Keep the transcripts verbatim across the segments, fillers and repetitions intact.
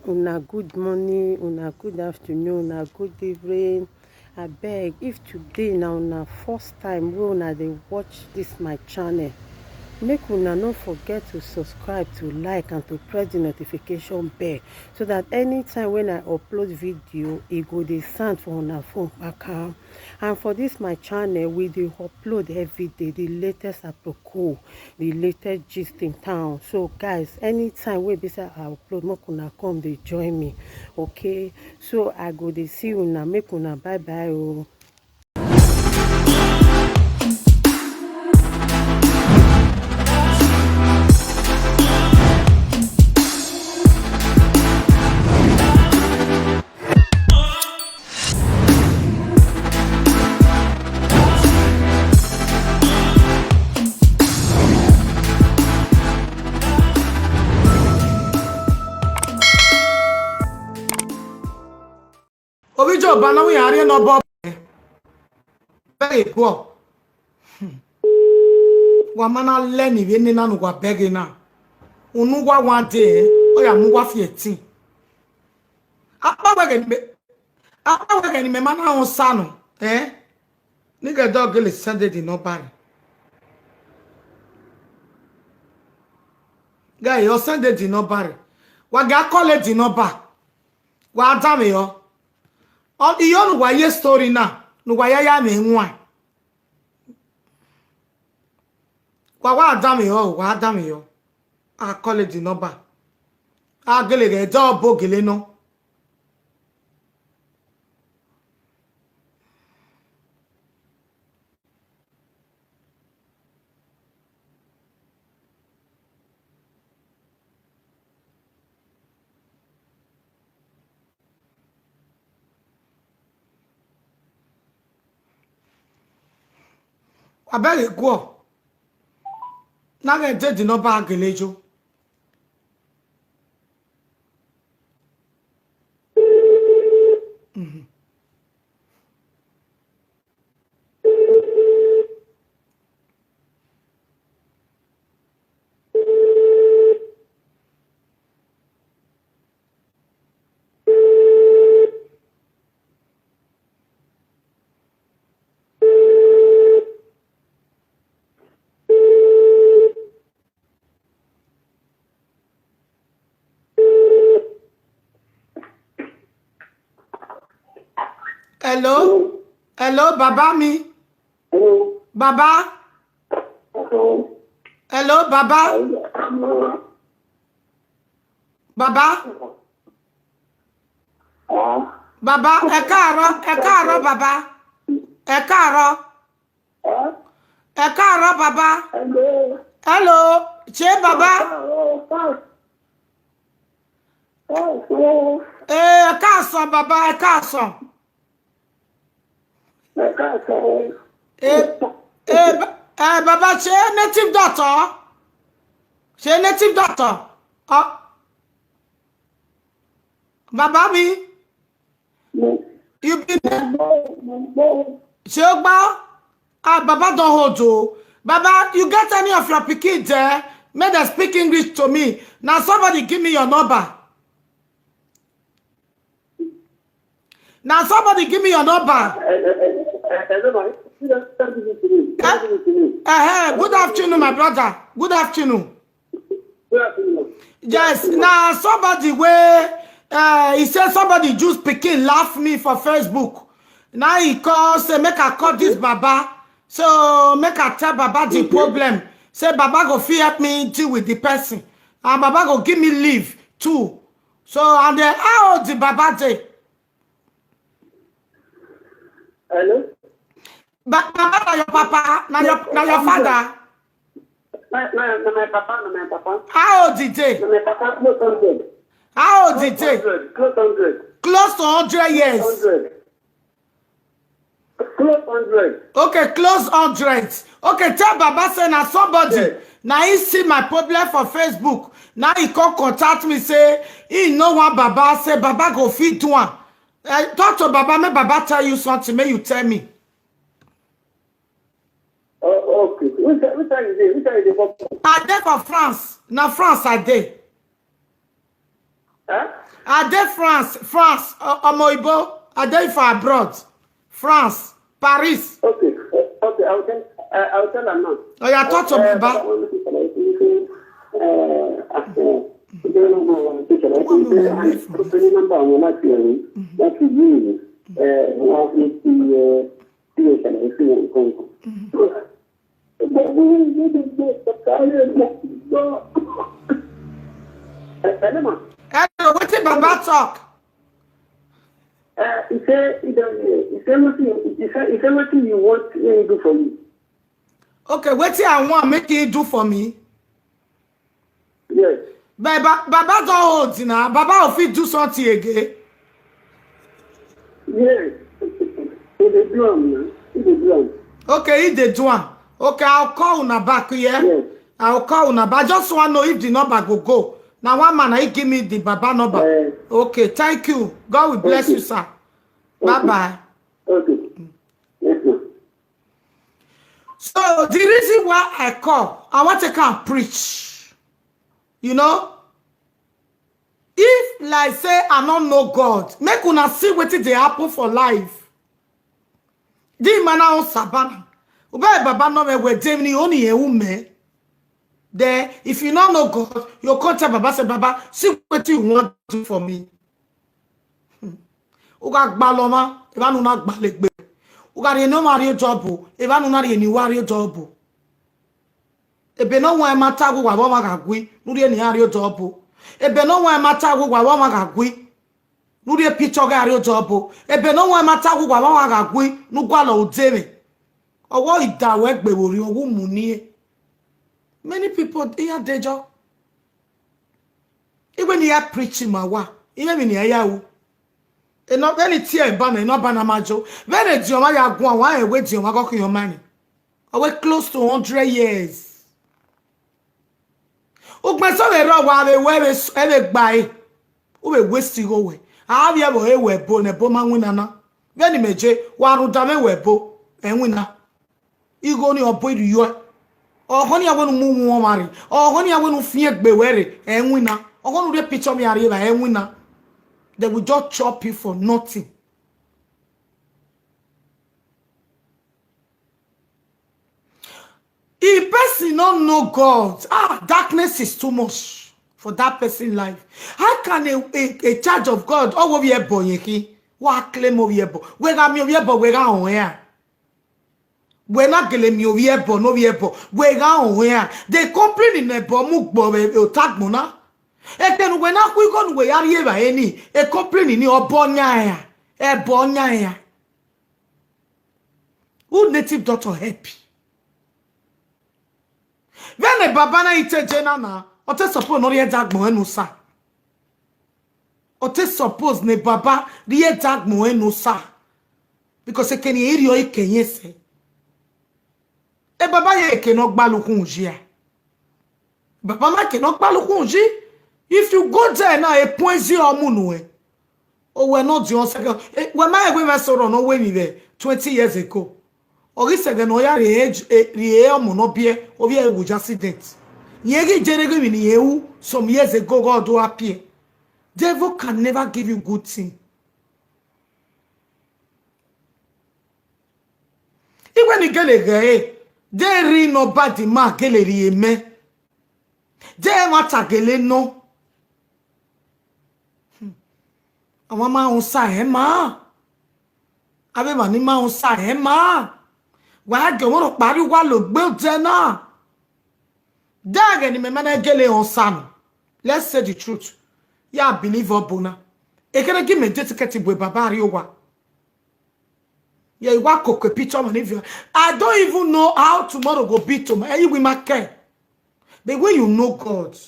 Una good morning, una good afternoon, una good evening. Abeg, if today na una first time wey una dey watch this my channel, make una no forget to subscribe, to like, and to press the notification bell, so that anytime when I upload video, e go dey sound for una phone kpakpa. And for this my channel, we dey upload every day the latest aproko, the latest gist in town. So guys, anytime wey be say I upload, make una come dey join me, okay? So I go dey see una, make una bye bye o. Ovbi Job, a na wẹ iran rhie ne ọ bọ bẹghe guọ. Wa ma na lẹ ni vbe nena ne uwa bẹghe na. Unu uwa wa dee, ọ ya mu uwa fi ẹtin. Akpa wẹ ghẹ ne mẹ, akpa wẹ ghẹ ne mẹ ma na rẹn Osa nọ, eh? Nigga, do gele send the number rẹ. Guy, you send the number rẹ. Wa ga call the number. Wa danmwehọ. Ọ, iyo ne uwa ye story na, ne uwa ya ya mwẹ waẹn. Wa wa danmwehọ, wa danmwehọ. A call the number. A gele ghẹ da ọbo gele nọ. Wa bẹghe guọ. Na ghẹ dede ne ọ ba gele yo. Mhm. Hello? Hello, bàbá mi. Hello. Bàbá. Hello. Hello, bàbá. Hello. Bàbá. Ah. Bàbá, ẹ káàárọ̀, ẹ káàárọ̀, bàbá. Ẹ káàárọ̀. Eh? Ẹ káàárọ̀, bàbá. Hello. Hello, ṣé bàbá? Ẹ káàárọ̀, ẹ káàárọ̀. Ẹ káàsán. Eh, ẹ káàsán, bàbá, ẹ káàsán. Ẹ káàsán. Eh, eh, ba-, eh, bàbá, ṣé native doctor? Ṣé native doctor? Ọ, bàbá mi. Mo, you be mo gbọ́, mo gbọ́. Ṣé o gbọ́? Ah, Baba don hold o. Baba, you get any of your pikin there? Make dem speak English to me. Na somebody give me your number. Na somebody give me your number. Eh, eh, eh, eh, hello, ma. You just send it to me. Send it to me. Eh, eh, good afternoon, my brother. Good afternoon. Yes, na somebody wey, uh, he say somebody use pikin laugh me for Facebook. Now he call, say make I call this baba. So make I tell baba the problem. Say baba go fit help me deal with the person. And baba go give me leave too. So, and then how old the baba dey? Hello? Ba-, baba na your papa, na your, na your father. Na, na, na my papa, na my papa. How old he dey? Na my papa, close hundred. How old he dey? Close hundred, close hundred. Close to hundred years. Close hundred. Close hundred. Okay, close hundred. Okay, tell baba say na somebody. Yes. Na he see my problem for Facebook. Now he come contact me say he no want baba, say baba go fit do am. Eh, talk to baba, make baba tell you something, make you tell me. Oh, okay. Which, which side you dey? Which side you dey come from? I dey for France. Na France I dey. Huh? I dey France, France, ọ- ọmọ Igbo, I dey for abroad, France, Paris. Okay, uh, okay, I will tell, uh, I will tell her now. Oya, talk to Uh, Baba. Baba, I want to tell her, you say, uh, uh, uh, you don't know what I want to tell her. You say, I don't know number, I want to tell you. That is you. Uh, I want to see, uh, see you, see you, see you. Hello, wetin Baba talk? Uh, he say, he don't, he say wetin, he say, he say wetin you want me to do for you. Okay, wetin I want make he do for me? Yes. But ba- Baba don old now. Baba go fit do something again. Yes. He dey do am now. He dey do am. Okay, he dey do am. Okay, I'll call una back, yeah? Yes. I'll call una back. I just want to know if the number go go. Now one man, he give me the Baba number. Eh. Okay, thank you. God will bless Okay. you, sir. Okay. Bye-bye. Okay. Yes, ma'am. So the reason why I call, I want to come preach. You know, if like say I don't know God, make una see wetin dey happen for life. Di man na on sabana. Ube Baba no me we dem ni oni e ume. Then if you no know God, you come tell Baba say, "Baba, see wetin you want do for me." Hmm. U gha gbalọ ọmwa, evba ne u na gbalọ egbe. U gha rhie ne ọmwa rrie Job, evba ne u na rhie ne uwa rrie Job. Ebe ne ọ wan ma ta wẹ uwa vbe ọmwa gha gui, ne u rhie ne iran rrie Job. Ebe ne ọ wan ma ta wẹ uwa vbe ọmwa gha gui, ne u rhie picture gha rrie Job. Ebe ne ọ wan ma ta wẹ uwa vbe ọmwa gha gui, ne u gualọ ude mwẹ. Ọwọ i da wẹ gbe vbe orhiọn, ọ wu mu nie. Many people, iran dejọ. Iwẹ ne I ya preach ma wa, iran emwi ne iran ya ru. Enọ, vbene I tie eba na, enọ ba na ma jo. Vbene ediọn mwa ya guan, wa rẹn wẹ ediọn mwa ghe ọ khian ọmaẹn. Ọ wẹ close to hundred years. Ugbẹn sẹ vbe rrọọ wa vbe wẹ vbe s-, ẹvbe gba ẹre. U vbe waste igho wẹ. A vbe ẹvbo ẹre wẹ ẹbo ne ẹbo ma winna na. Vbene imẹ je, wa rhunmwuda mwẹ wẹ ẹbo, ẹ winna. Igho ni ọbo irriọ. Ọghọ ne iran wẹ ne u mu uhunmwu ọmwa rre. Ọghọ ne iran wẹ ne u fian egbe wẹ rre, ẹ winna. Ọghọ ne u rhie picture mwẹ a rrie evba, ẹ winna. They will just chop you for nothing. If person no know God, ah, darkness is too much for that person life. How can a, a, a child of God, ọ wẹ ovbi ẹbọ yẹn khin, wa claim ovbi ẹbọ? Wẹ gha miẹn ovbi ẹbọ, wẹ gha họn ẹre. Wẹ na gele miẹn ovbi ẹbọ, ne ovbi ẹbọ, wẹ gha họn ẹre. De complain ne ẹbọ mu gbọ vbe ota agbọn na. Ẹkẹ ne uwẹ na khu igho ne uwẹ ya rrie evba ẹre ni, e complain ni ọbọ yan ẹre, ẹbọ yan ẹre. Who native doctor help? Vbene baba na i te je na na, ọ te suppose ne ọ rhie ẹdẹ agbọn ẹn ne osa. Ọ te suppose ne baba rhie ẹdẹ agbọn ẹn ne osa. Because ekene irhiọ ikẹyẹn sẹ. E baba ye eke ne ọ gbalọ ukhunmwu yi a. Baba ma eke ne ọ gbalọ ukhunmwu yi. If you go there now, e poison ọ mu nuẹn. Owẹ ne ọ diọn sẹgẹ, eh, wẹ ma rẹn wẹ mwẹ sorọ ne ọ wẹ emwi vbe twenty years ago. Ọ ghi sẹgẹ ne ọ ya rhie, eh, rhie ọmọ ne ọ biẹ, ovbi ẹre wu accident. Rẹn ghi jere ghe emwi ne irẹn ru some years ago ghe ọ do appear. Devil can never give you good thing. Iwẹ ni gele ghẹ re, de rri nobody ma gele rhie mẹ. De ẹmwata gele nọ. Hmm. Ọmwa ma rẹn osa ẹre ma. Avbe emwa ni ma rẹn osa ẹre ma. Wa gie ọmọ rhọkpa rrie uwa logbe odẹ na. De ẹghẹ ne imẹ ma na gele rẹn osa nọ. Let's say the truth. Ya believe ọbo na. Ekherhe gie mẹ de tikẹti bu baba rrie owa. Yeah, you want cocoa picture money view. I don't even know how tomorrow go be tomorrow. You will not care. But when you know God,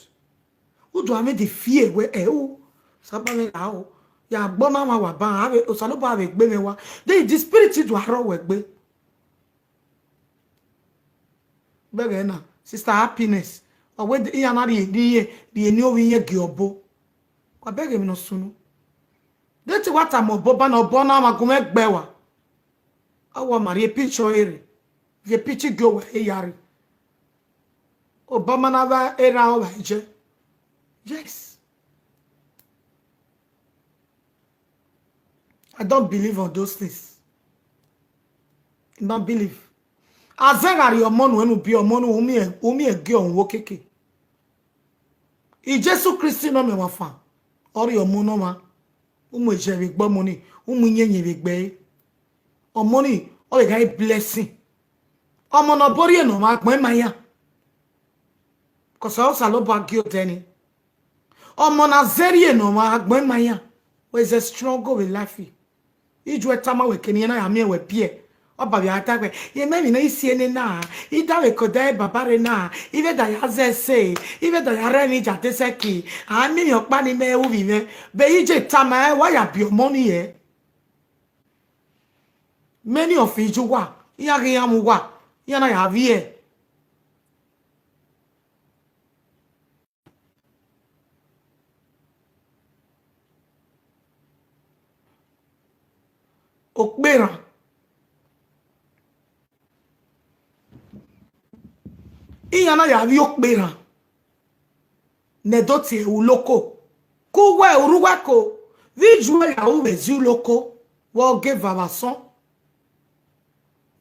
who do I mean the fear where eh, oh, somebody now. Ya gbona wa wa ban have Osalobo have egbe me wa. Then the spirit do aro we gbe. Bẹghe na, Sister Happiness. Ọ wẹ iran na rhie ne iye, rhie ne ovbi iye gie ọbo. Wa bẹghe emwi ne ọ sunu. De te wa tama ọbo ba na, ọbo na ma gu mwẹ gbe wa. Ọ wa ma rhie picture ẹre. Rhie picture gie owa ẹre ya rre. Obama na vbe erha ọmwa ẹjẹ. Yes. I don't believe on those things. I don't believe. Azẹ gha rhie ọmọ nuẹn ne u biẹ ọmọ ne u miẹn, u miẹn gie ọmwa uwu okiekie. Jesu Kristi ne ọ miẹn ọmwa fan, ọ rhie ọmọ ne ọmwa, u mu iyẹ vbe egbe ọmọ ni, u mu iyẹnyẹn vbe egbe ẹre. Ọmọ ni, ọ vbe gha re blessing. Ọmọ ne ọ bọ rhie ne ọmwa agbọn ima iran. Cause Osanobua gie odẹ ni. Ọmọ ne azẹ rhie ne ọmwa agbọn ima iran. Wẹ zẹ struggle vbe life. Ijuẹ tama wẹ kene iran na ya miẹn wẹ biẹ. Ọ ba vbe a dagbe, ye mẹ emwi ne I si ene na, I da vbe ke odẹ baba rre na, I vbe da ya zẹ ẹse, I vbe da ya rre emwi ja te sẹki, a miẹn emwi ọkpa ne imẹ ru vbe imẹ. Be I je tama ẹn, wa ya biẹ ọmọ ni hẹ. Many of iye uwa, iran ghi iran mu uwa, iran na ya vbiẹ. Okperan. Iran na ya vbiẹ okperan. Ne do tie uloko. Ke uwẹ urhu uwa ko, vbe ijuẹ ya ru vbe zi uloko, vbe ọ ghe eva vbe asọn.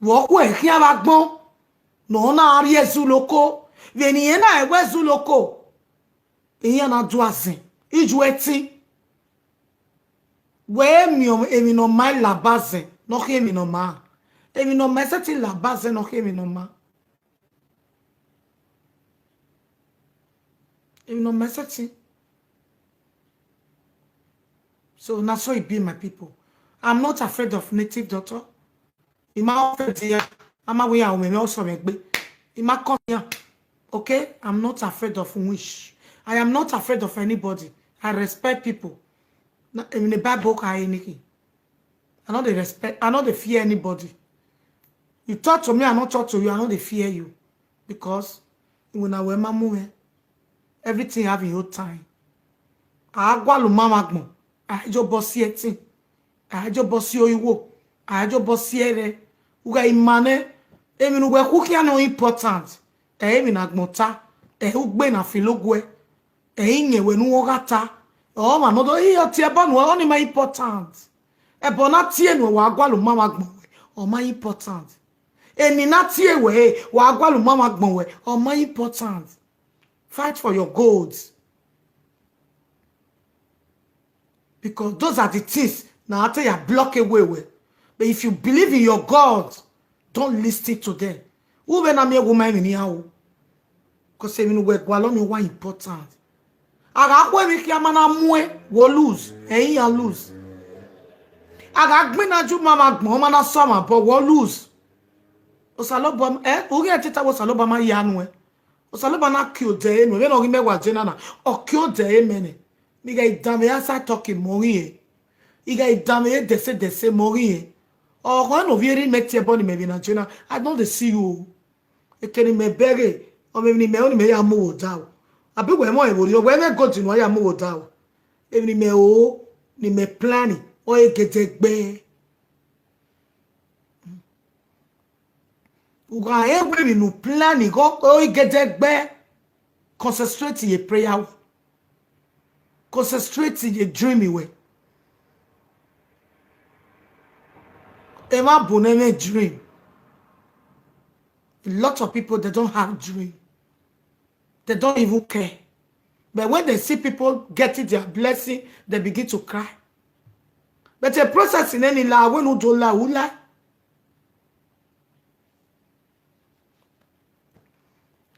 Vbe ọ khuẹ khian vbe agbọn, ne ọ na rhie zi uloko, vbe ne irẹn na rẹn wẹ zi uloko, iran na do azẹn, ijuẹ ẹtin. Wẹ miẹn emwi ne ọ ma i la ba azẹn, ne ọ khian emwi ne ọ ma. Emwi ne ọ ma i sẹtin la ba azẹn, ne ọ khian emwi ne ọ ma. Emwi ne ọ ma i sẹtin. So na so e be, my people. I'm not afraid of native doctor. I ma offend iran, a ma wẹ iran ru mwẹ, ọ sẹ mwẹ egbe. I ma kọ iran. Okay? I'm not afraid of witch. I am not afraid of anybody. I respect people. Na, emwi ne Bible kha re ni khin. I no dey respect, I no dey fear anybody. You talk to me, I no talk to you, I no dey fear you. Because iwinna wẹ ma mu mwẹ. Everything have your own time. A gualọ uma vbe agbọn, a i je obọ si ẹtin, a i je obọ si oruigho, a i je obọ si ẹre. U gha ima nẹ, emwi ne uwẹ khu khian nọ important. Ẹ i re emwi ne agbọn ta, ẹ i re ugbe ne a filo guẹ, ẹ i re iyẹn wẹ ne uwẹ ọ gha ta. Ọmwa ne ọ do, iye ọ tie ẹbọ nuẹn, ọnii ma important. Ẹbọ ne a tie nuẹn, wa gualọ uma vbe agbọn wẹ, ọ ma important. Eni ne a tie wẹ, wa gualọ uma vbe agbọn wẹ, ọ ma important. Fight for your goals. Because those are the things na a te ya block away wẹ. But if you believe in your God, don't listen to them. U vbe na miẹn wẹ u ma emwi ne iran ru. Cause emwi ne uwẹ gualọ ni wa important. A gha khu emwi khian ma na muẹn, wo lose, ẹ i iran lose. A gha gbinna ju ma vbe agbọn, ọ ma na sọ ọmwa obọ, wo lose. Osanobua, ẹ, u ghi te ta wẹ Osanobua ma ya nuẹn. Osanobua na kie odẹ ẹre nuẹn, vbene ọ ghi mẹ wa je na na, ọ kie odẹ ẹre mẹ nẹ. Ne I gha danmwehọ outside talking, mẹ ọ ghi rẹn. I gha danmwehọ dẹse dẹse, mẹ ọ ghi rẹn. Ọghọẹn ne ovbi erha mẹ tie ẹbọ ne imẹ vbe na je na, I no dey see you o. Eke ne imẹ bẹghe, ọ mwẹ emwi ne imẹ ru ne imẹ ya mu vbe odaro. Abi wẹ mwẹ ẹvbo rriọ, wẹ mwẹ gold ne uwa ya mu vbe odaro. Emwi ne imẹ ru, ne imẹ plan, ọ re gẹdẹgbẹ. U gha rẹn wẹ emwi ne u plan, ọ re gẹdẹgbẹ. Concentrate ye prayer wẹ. Concentrate ye dream wẹ. Emwa bu ne mwẹ dream. A lot of people, they don't have dream. They don't even care. But when they see people getting their blessing, they begin to cry. But a process in any la, when u do la, u la.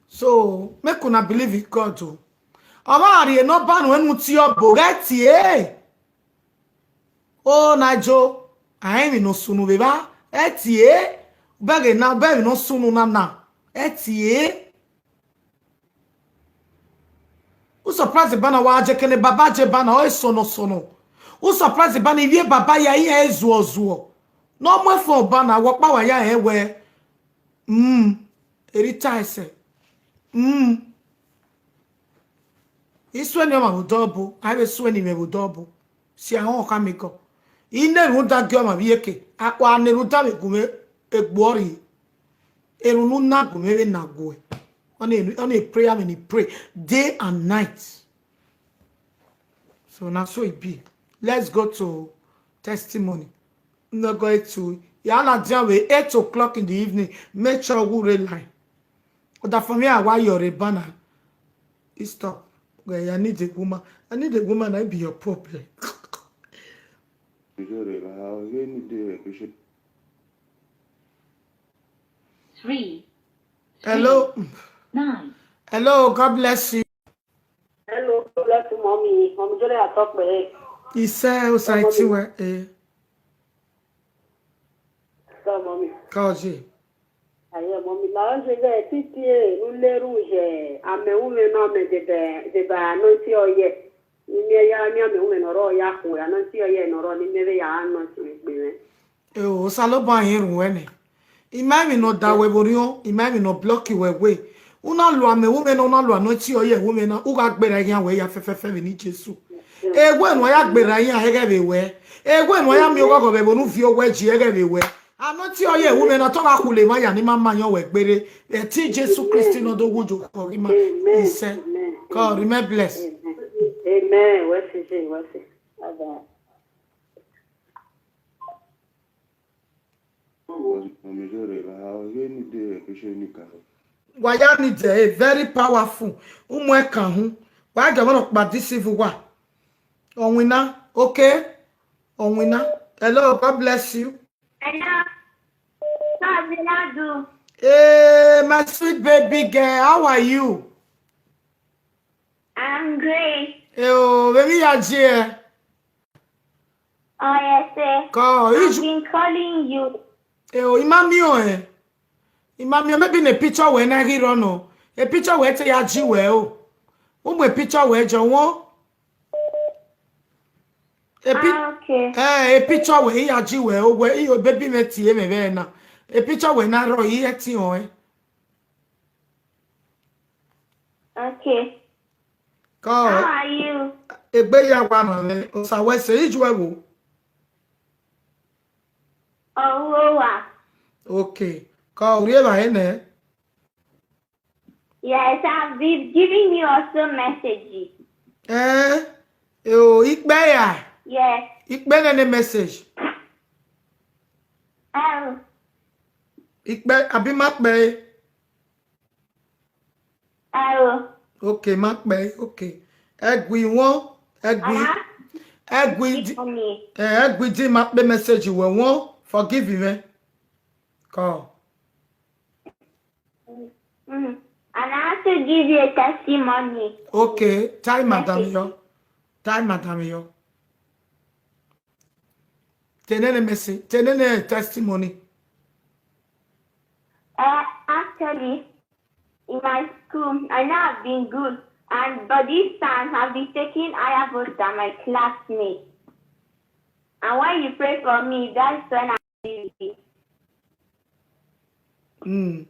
So, make una believe in God o. Ọ ma rhie ne ọ ba nuẹn ne u tie ọbo, ghẹ tie. O na jo, a rẹn emwi ne ọ sunu vbe evba, ẹ tie. Bẹghe na, bẹghe emwi ne ọ sunu na na, ẹ tie. U surprise ba na, wa je kene baba je ba na, ọ re sọnọ sọnọ. U surprise ba na, ivie baba ya iran zuọ zuọ. Ne ọ mu ẹfọn ba na, wẹ ọkpa wa ya rẹn wẹ, mm, erha ita ẹsẹ. Mm. I suẹn ne ọmwa vbe odẹ ọbo, a i vbe suẹn ne imẹ vbe odẹ ọbo. Si ahọn khama igọ. I na erhunmwu da gie ọmwa vbe iyeke, akpọ a na erhunmwu da vbe gu mwẹ egbe ọ rhie. Erhunmwu ne u na gu mwẹ vbe na guẹ. Ọnii, ọnii prayer vbe ne I pray day and night. So na so e be. Let's go to testimony. Nọgọ etu, ya ladian vbe eight o'clock in the evening, make sure who re line. Ọdafẹn mwẹ a wa yọ rre banna. I stop. Well, I need a woman. I need a woman, I be your problem. Three. Hello. Nine. Hello, God bless you. Hello, God bless you, mommy. Mommy Jole, I talk to you. He said, Osaiti, well, eh. Come, mommy. Kaoje. Aye, mommy, la oje ghe titi e, u leru ye, amẹ ru mwẹ na, mẹ deba, deba anointing oil. Ni mẹ ya, ni amẹ ru mwẹ ne ọ rrọọ ya khu, anointing oil ne ọ rrọọ, ni mẹ vbe ya anoint egbe mwẹ. E o, Osanobua rẹn ru wẹ nẹ. I ma emwi ne ọ da wẹ vbe orhiọn, I ma emwi ne ọ block wẹ we. U na lua amẹ ru mwẹ na, u na lua anointing oil ru mwẹ na, u gha gberra iran wẹ ya fẹfẹfẹ vbe eni Jesu. Ewe ne uwa ya gberra iran ẹghẹ vbe wẹ. Ewe ne uwa ya miẹn oghọghọ vbe ẹvbo ne u viọ owẹ ji ẹghẹ vbe wẹ. Anointing oil ru mwẹ na, te ọ gha khule emwa ya ne ima ma yọn wẹ gbere. Ẹtin Jesu Kristi ne ọ do wu yo khọ ghi ma. Isẹ. God remain blessed. Amen. Wẹ sẹ, wẹ sẹ. Bye bye. Wa ya need a very powerful. Umu ẹkan hun. Wa gẹ vbọ nọkpa deceive uwa. Ọwinna, okay? Ọwinna. Hello, God bless you. Hello. Hey, my sweet baby girl, how are you? I'm great. Eh, oh, baby, ya je. Oh, yes, sir. I've been calling you. Eh, oh, I ma miẹn ọẹn. I ma miẹn, maybe ne picture wẹ na ghi rọ nọ. E picture wẹ te ya ji wẹ o. U mu e picture wẹ jọ wọn. E pi-, ah, okay. Eh, e picture wẹ i ya ji wẹ o, wẹ i o baby mwẹ tie mwẹ vbe na. E picture wẹ na rọ i ẹtin ọẹn. Okay. Kọ. How are you? Egbe ya wa nọ nẹ, Osa wẹ sẹ, i ju ẹvbo. Ọrhuowa. Okay. Kọ, u rhie evbare nẹ? Yes, I've been giving you also messages. Eh? Oh, ikpe ya? Yes. Ikpe nene message? Oh. Ikpe, abi ma kpe? Oh. Okay, ma kpe, okay. Ẹgui wọn, ẹgui, ẹgui di, eh, ẹgui di ma kpe message wẹ wọn, forgive me. Kọ. Mm. And I want to give you a testimony. Okay, tie madam yo. Tie madam yo. Tenene message, tenene testimony. Uh, actually, in my school, I know I've been good, and but this time I've been taking higher votes than my classmates. And when you pray for me, that's when I Mm.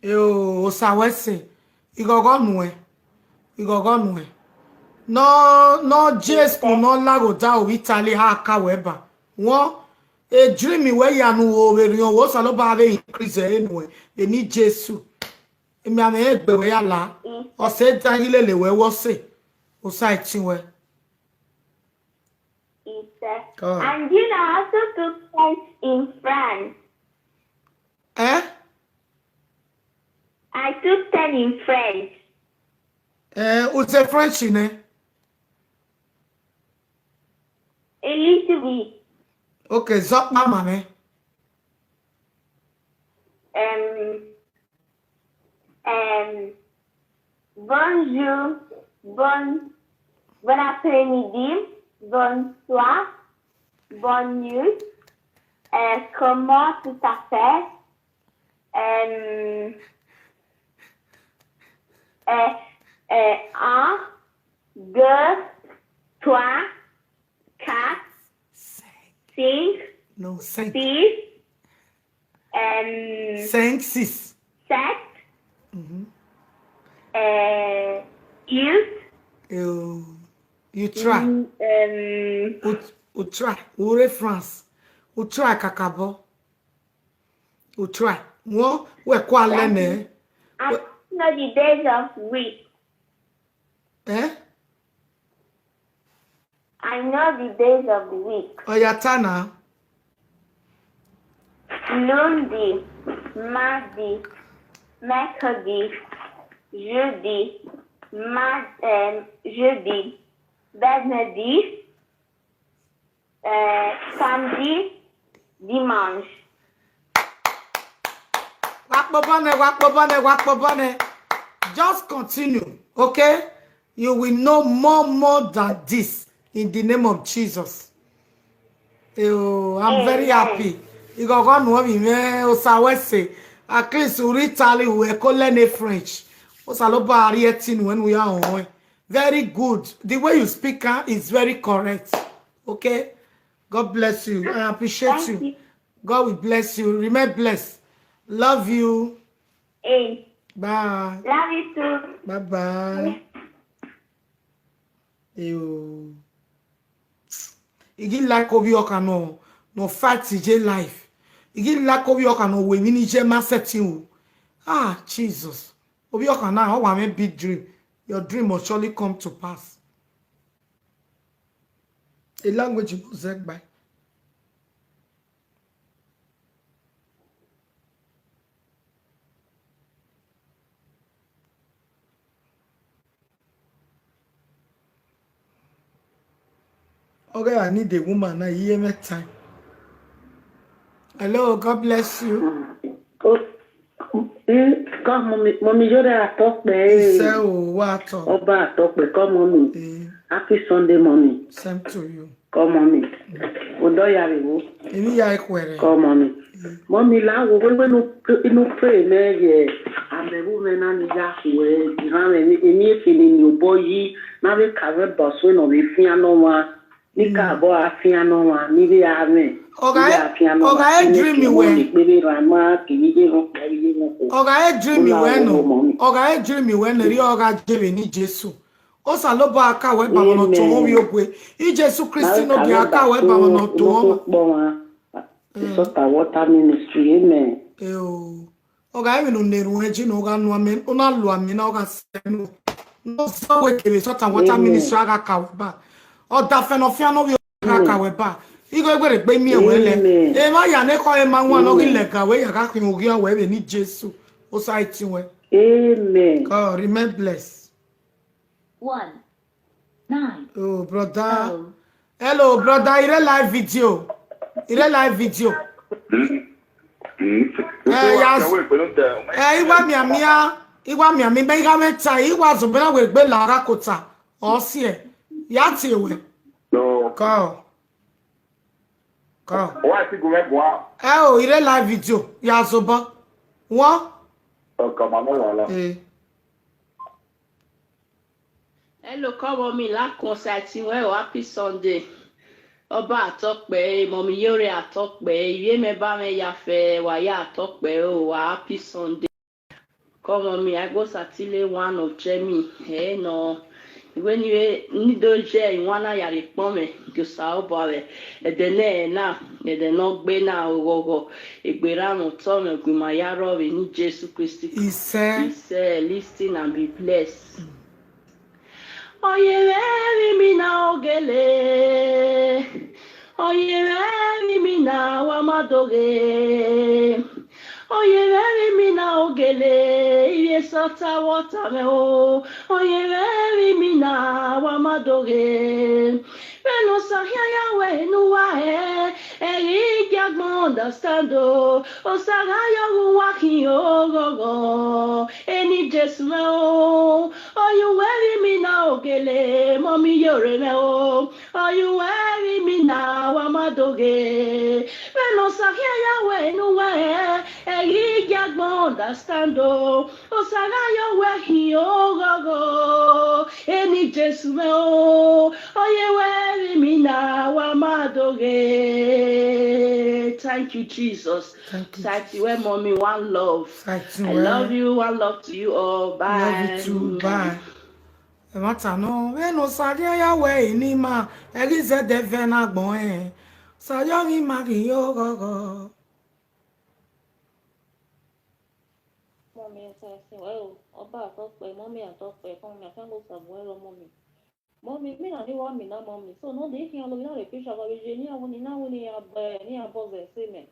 Eo, Osa wẹ sẹ, ighọghọ nuẹn, ighọghọ nuẹn. Nọ, nọ Jesu nọ lagho da ovbi Italy ha ka wẹ ba. Wọn, e dream wẹ ya nu wo vbe rhiọn wo, Osanobua vbe increase ẹre nuẹn, eni Jesu. Emianmwẹ egbe wẹ ya la, ọ sẹ da ghi lele wẹ wọ sẹ, Osa ẹtin wẹ. He said, and you know, I also took ten in France. Eh? I took ten in French. Eh, u sẹ French nẹ? A little bit. Okay, zọ kpa ma mwẹ. Um, Um, bonjour, bon, bon après-midi, bonsoir, bonne nuit, euh, comment tu t'appelles, euh, euh, euh, un, deux, trois, quatre, cinq, six, euh, cinq, six, sept, euh, huit. You, you try. Mm, euh, u, u try. U rre France. U try kakabọ. U try. Wọn, wẹ kua lẹ nẹ. I don't know the days of week. Eh? I I know the days of the week. Ọ ya ta na. Lundi, Madi, Mẹkọdi, Judi, Mad, um, Judi, Bẹdnẹdi, uh, Samdi, Dimanche. Wa kpobọ nẹ, wa kpobọ nẹ, wa kpobọ nẹ. Just continue, okay? You will know more, more than this in the name of Jesus. Oh, I'm very happy. Ighọghọ nuẹn vbe mwẹ Osa wẹ sẹ. At least u rhie Italy, u ẹko learn French. Osanobua rhie ẹtin nuẹn ne u ya họn. Very good. The way you speak am is very correct. Okay? God bless you. I appreciate you. God will bless you. Remain blessed. Love you. Hey. Bye. Love you too. Bye bye. Yo. I ghi like ovbi ọkhan nọ, nọ fight ye life. I ghi like ovbi ọkhan nọ wẹ emwi ni ye ma sẹtin o. Ah, Jesus. Ovbi ọkhan na, ọ wa mwẹ big dream. Your dream must surely come to pass. A language you go zẹ gbae. Ọ ghẹ I need a woman na, I ye mwẹ time. Hello, God bless you. Mm, oh, mm, God, mommy, mommy, you're there at all, babe. Isẹ o, wa tọ. Ọba at all, babe. Come, mommy. Eh. Happy Sunday, mommy. Same to you. Come, mommy. Odọ ya vbe wo. Emwi ya i khuẹrhẹ. Come, mommy. Mm. Mommy, la wo, wẹ, wẹ inu, inu pray mẹ ye. Amẹ vbe mwẹ na ni ya khuẹ, iran mwẹ, emwi, emwi efe ni ni obọ yi, na vbe ka vbe bọsue nọ vbe fian nọ wan. Ni ka bọ a fian nọ wan, ni vbe a mwẹ. Ọ gha, ni vbe a fian nọ wan, ọ gha e dream wẹ. Ni kpe vbe rhan ma, ke ni ye rhọkpa, ye rhọkpa. Ọ gha e dream wẹ nọ. Ọ gha e dream wẹ nọ, erriọ ọ gha je vbe ni Jesu. Osanobua ka wẹ ba mwẹ nọ to mwẹ ovbi ogue. I Jesu Kristi nọ gie a ka wẹ ba mwẹ nọ to mwẹ. Salt and Water Ministry, amen. Eo. Ọ gha emwi ne u na erhunmwu ẹji ne u gha nu amẹ, u na lu amẹ na, ọ gha sẹ nu. Ne ọ zẹ wẹ kevbe Salt and Water Ministry a gha ka wẹ ba. Ọdafẹn ne ọ fian ne ovbi ogue a gha ka wẹ ba. Igho egbe rhe gbe miẹn wẹ lẹ. Amen. Emwa ya ne ekhọe ma wan ne ọ ghi lẹga wẹ ya gha khian oghian wẹ vbe ni Jesu. Osa i tin wẹ. Amen. God, remain blessed. One, nine. Oh, brother. Oh. Hello, brother. I re live video. I re live video. Mm. Mm. Eh, yes. Eh, I wa mianmian, I wa mianmian, but I gha mwẹ time, I wa zobọ na wẹ egbe la ra kota. Ọ siẹ. Ya tie wẹ. No. Call. Call. Why is it going on? Eh, oh, I re live video. Ya zobọ. Wọ? Okay, ma no wala. Eh. Hello, come on, mi la concert wẹ o, happy Sunday. Ọba at all, babe, mommy Yore at all, babe, ivie mẹ ba mwẹ ya fẹ, wa ya at all, babe o, wa happy Sunday. Come on, mi, I go Satile one of Jemi, eh, no. Iwẹ ni vbe, ni do ye iwan na ya rhie kpọnmwẹ, gie Osanobua vbe ẹdẹ nẹ na, ẹdẹ ne ọ gbe na, oghọghọ, egbe erha mwẹ, otọ mwẹ, gu ima ya rrọọ vbe eni Jesu Kristi. Isẹ. Isẹ, listen and be blessed. Ọ ye mwẹ vbe imina ogele, ọ ye mwẹ vbe imina wa ma doghe. Ọ ye mwẹ vbe imina ogele, ivie Salt and Water mwẹ o, ọ ye mwẹ vbe imina wa ma doghe. Vbene Osa khian ya wẹ ne uwa hẹ, ẹ ghi gie agbọn understand o, Osa gha ye ọghe uwa khian oghọghọ, eni Jesu mwẹ o, ọ ye uwẹ vbe imina ogele, mommy Yore mwẹ o, ọ ye uwẹ vbe imina wa ma doghe. Vbene Osa khian ya wẹ ne uwa hẹ, ẹ ghi gie agbọn understand o, Osa gha ye uwẹ khian oghọghọ, eni Jesu mwẹ o, ọ ye uwẹ vbe imina wa ma doghe. Thank you, Jesus. Thank you, Sati, Jesus. Wẹ mommy, one love. Sati, I love you, one love to you all. Bye. Love you too. Bye. Ẹmwata nọ, vbene Osa khian ya wẹ ne ima, ẹ ghi zẹdẹ vẹ ne agbọn ẹnrẹn. Osa ya ọghe ima khian oghọghọ. Mummy, Osa sin wẹ o, Ọba at all, babe, mommy at all, babe, kọmọ mi, a fian gbe Osa bu ẹre, mummy. Mummy, mina ni wa mina, mummy. So, nọ de khian lo, na rhie picture vbe ye, ne iran wini, na wini iran bọ, ne iran bọ zẹ ẹse mẹ.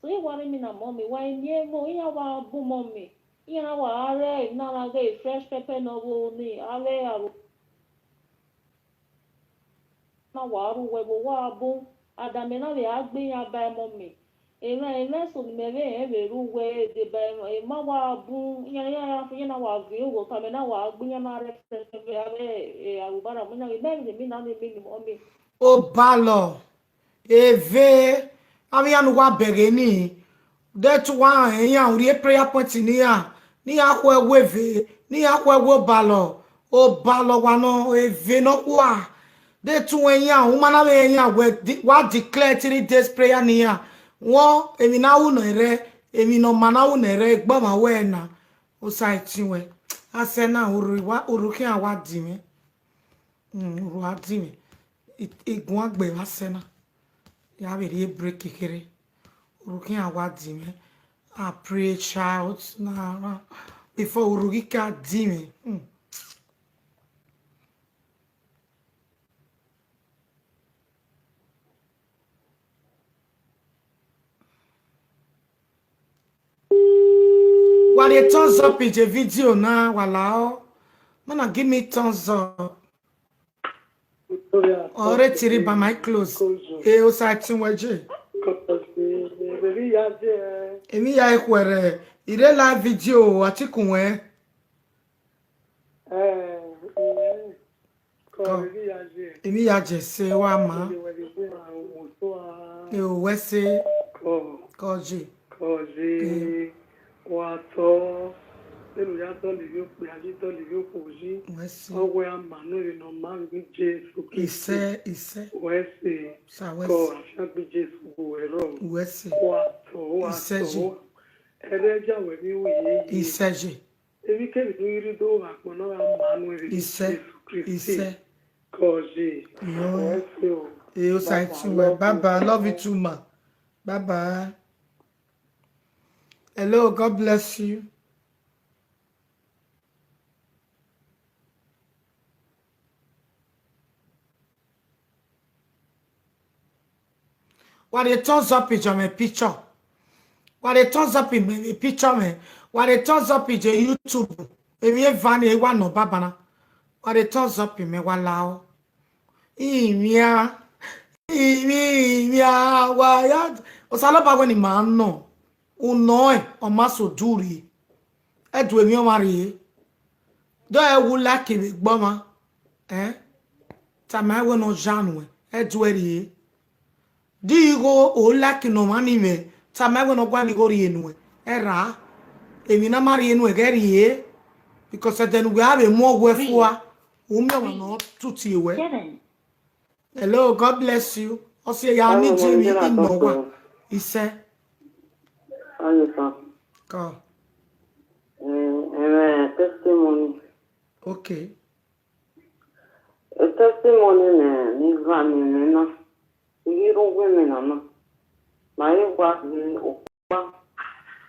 So, I wa rhie mina, mummy, wa eni ẹvbo, iran wa bun, mummy. Iran na wa rre, na na ghe fresh pepper ne ọ vbo ni, avbe aro na wa rre uwẹ vbe owa bun. Adamẹ na vbe a gbe iran ba, mummy. Emwa, emwa eso ne imẹ vbe rẹn vbe rre uwẹ deba emwa, emwa wa bun, iran, iran, iran, iran na wa viọ ugho, tama na wa gbe iran na rre ẹsẹse vbe avbe, eh, arhubara mu iran ghe, mẹ vbe mina ni, mummy. Obalọ, eve, avbe iran ne uwa bẹghe ni, de te uwa rẹn iran, u rhie prayer point ne iran, ne iran khu ẹwu eve, ne iran khu ẹwu obalọ, obalọ wa nọ, eve nọkhua. De te uwẹ iran, u ma na vbe rẹn iran wẹ di-, wa declare three days prayer ne iran. Wọ, emwi ne a ru nọ rẹ, emwi ne ọ ma na ru nọ rẹ, egbe ọmwa wẹ na, Osa i tin wẹ. Asẹ na, urhu wa, urhu khian wa di mwẹ. Mm, urhu a di mwẹ. I, I guan gbe vbe asẹ na. Ya vbe rhie break kherhe. Urhu khian wa di mwẹ. I pray, child, na, before urhu ghi ka di mwẹ. Mm. Wa rhie thumbs up ye video na, wa la ọ. Ma na give me thumbs up. Victoria, ọ rre tiri by my clothes. Thumbs up. E Osa i tin wẹ je. Cause, eh, emwi ya je. Emwi ya i khuẹrhẹ. I rre live video, a ti kun wẹ. Eh, eh. Kọ. Emwi ya je ẹse wa ma. E o wẹ ẹse. Kọ. Kọ je. Kọ je. Wa tọ. Enu ya dọlọ ivbi okpia, a ghi dọlọ ivbi okhuo yi. Wẹ ẹse. Ọ wẹ a ma nọ, emwi ne ọ ma vbe Jesu Kristi. Isẹ, isẹ. Wẹ ẹse. Sa wẹ ẹse. Kọ, afiangbe Jesu bu wẹ rrọọ. Wẹ ẹse. Wa tọ, wa tọ. Isẹ je. Ẹrẹ ya wẹ vbe ru ye ye. Isẹ je. Emwi kemwi ne u ghi rre do gha gbọn na gha ma nuẹn vbe Isẹ, Jesu Kristi. Isẹ. Kọ je. Iyo. Wẹ ẹse o. E Osa i tin wẹ. Bye bye. Love you too, ma. Bye bye. Hello, God bless you. Wa rhie thumbs up ye mwẹ picture. Wa rhie thumbs up ye mwẹ picture mwẹ. Wa rhie thumbs up ye YouTube. Emwi eva ni wa nọ banbanna. Wa rhie thumbs up ye mwẹ, wa la ọ. Imia, imia, imia, wa ya. Osanobua wẹ ne ima nọ. Unọ ẹn, ọ ma so du rrie. Ẹdẹ emwi ọmwa rrie. Dọ ẹ wu like vbe egbe ọmwa. Eh? Tama wẹ ne ọ ya nuẹn, ẹdẹ ẹ rrie. Di igho o like ne ọmwa ni mwẹ, tama wẹ ne ọ gualọ igho rrie nuẹn. Ẹ ra, emwi ne a ma rrie nuẹn ghẹ rrie. Because ẹdẹ ne uwẹ a vbe mu ọghuẹ fua, u miẹn ọmwa ne ọ tutu wẹ. Hello, God bless you. Ọ si ya ni je mi inọ wa. Isẹ. Aye, sir. Kọ. Eh, eh, testimony. Okay. Eh, testimony ne, ni gha ni mwẹ na. I ghi rre uwu mwẹ nana. Ma i wa ghi okpa.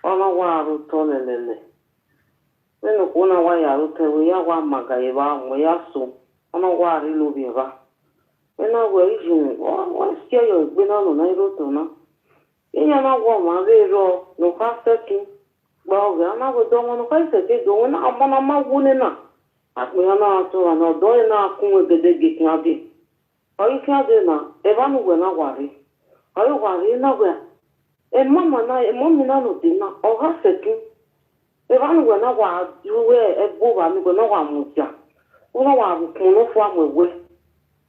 Ọ na wa rre otọ lẹlẹlẹ. Vbene okhuo na wa ya rre otọ, wẹ ya wa ma ga ye evba, mu ya so, ọ na wa rre ilovbi evba. Vbene a wẹ ijin, ọ, ọ si ẹyọ egbe na nọ na i rre otọ na. Iran na wẹ ọmwa vbe rrọọ ne ọ kha sẹtin, gba ọghẹ, a na wẹ de ọmwa ne ọ kha sẹtin do, wẹ na, ọmọ na ma wu nena, akpẹ iran na ra tọn ọmwa na, ọdọ ẹre na ra kun ẹgẹdẹgẹ khian dee. Ọ ghi khian dee na, evba ne uwẹ na wa rre. Ọ ghi wa rre na wẹ, emama na, emọmi na nọ dee na, ọ gha sẹtin. Evba ne uwẹ na wa ru ẹbu evba ne uwẹ na wa mudia, u na wa rhie ukpọn nọfua mu ẹwẹ,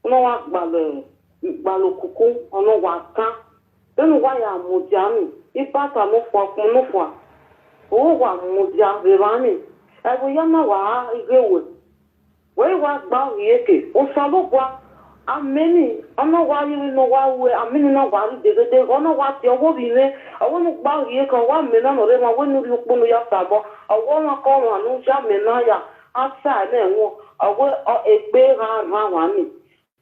u na wa gbalọ, gbalọ okuku, ọ na wa tan. Vbene uwa ya mudia ni, ipata nọfua, ukpọn nọfua, u wa mudia vbe evba ni, ẹvbo hia na wa ghe wẹ. Wẹ i wa gba rhie ke, Osanobua, amẹ ni, ọ na wa rhie emwi ne ọ wa ru, amẹ ni na wa rhie deghedeghẹ, ọ na wa tie ọghe ovbi mwẹ, ọghe ne u gba rhie ke, ọ wa mẹ na ne ọ rre emwa, wẹ ne u rhie ukpu ne u ya sabọ, ọghe ọmwa ke ọmwa ne u ya mẹ na ya, a sa ẹmwẹ ẹmwẹ, ọghe egbe gha rhan wa ni.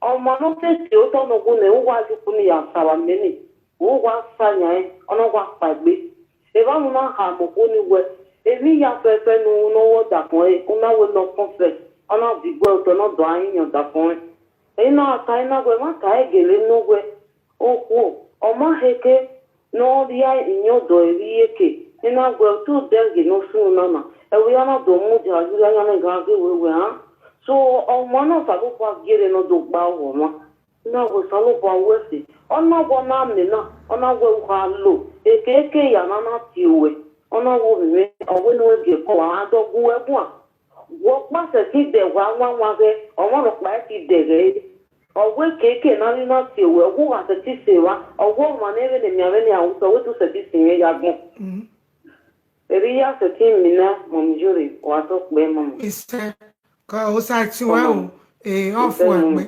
Ọmwa ne ọ te tie otọ ne ọ wu nẹ, u wa ye ukpu ni ya sa vbe amẹ ni, u wa sa yan ẹn, ọ na wa kpaegbe. Evba ne u na khama okhuo ni wẹ, emwi hia fẹfẹ ne u, ne ọ ru ọdafẹn ẹre, u na wẹ ne ọ confess, ọ na viọ iguẹ otọ ne ọ do a rinmwian ọdafẹn ẹre. Ena ta ena wẹ ma ta ẹre gele ne uwẹ. Okhuo, ọ ma khẹke ne ọ rhie iyẹn ọdọ ẹre iyeke, ena wẹ te odẹ ghe ne ọ sunu na na, ẹvbo hia na do mudia ye urria yan ne gan ghe wẹ wẹ ran. So, ọmwa ne Osanobua gie rre ne ọ do gba uwẹ ọmwa. Na wẹ Osanobua wẹ ẹse, ọ na wẹ ọ na mẹ na, ọ na wẹ u kha lo, ekeke ya na na tie ruẹ, ọ na wẹ ovbi mwẹ, ọ wẹ ne uwẹ gie ẹko, a do gu uwẹ guan. Wẹ ọkpa sẹtin dẹ wa wanwan ghẹ, ọmwa nọkpa i ti dẹghẹ ẹre. Ọ wẹ ekeke ne a rhie na tie ruẹ, ọ wẹ u gha sẹtin sẹ evba, ọ wẹ ọmwa ne vbene emianmwẹ ni a ru sẹ, ọ wẹ te u sẹtin sẹ irẹn ya agbọn. Erriọ I ya sẹtin mina mọmọ Iyore, wa tọ kpẹ mọmọ. Isẹ, ka osa ẹtin wẹ o, e, ọ fo ẹgbẹ.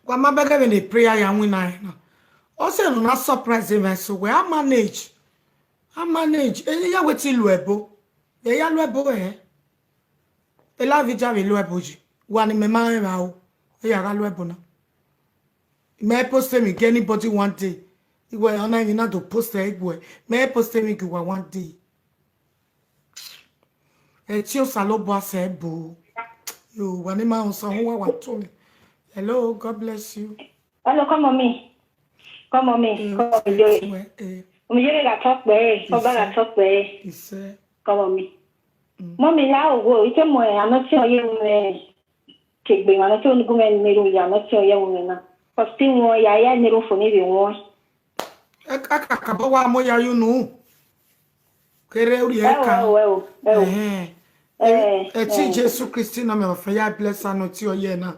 Wa ma bẹghe vbene prayer ya winna ẹre na. Ọ sẹ ne ọ na surprise mwẹ so wẹ a manage. A manage. E ya wẹ te lu ẹbo. E ya lu ẹbo ẹre. Elavi ja vbe lu ẹbo yi. Wa ne imẹ ma rẹn vbe aro. E ya gha lu ẹbo na. Mẹ post emwi gi anybody one day. Iwẹ ọna emwi na do post ẹre iguẹ. Mẹ post emwi gi uwa one day. Ẹtin Osanobua sẹ ẹbo. Yo, wa ne ima họn sa, họn wa wa to me. Hello, God bless you. Hello, come on me. Come on me. Eh, come on me, eh, Joey. Eh, eh. Come on, Joey, gha talk, eh. Come back, gha talk, eh. He said. Come on me. Mm. Mommy, la owo, ite mo, eh, anointing oil, eh, kegbe, anointing oil, gu me ne ru ya, anointing oil, eh, na. Cause ti wọn ya, ya ne ru fo ni bi wọn. Ẹ ka, ka, ka bọ wa mo ya yu nu. Kere uri ẹ ka. Ẹ o, ẹ o, ẹ o. Ẹhẹn. Ẹ, ẹ ti ẹ. Jesu Kristi nọ mẹ ọfẹ ya bless anointing oil na.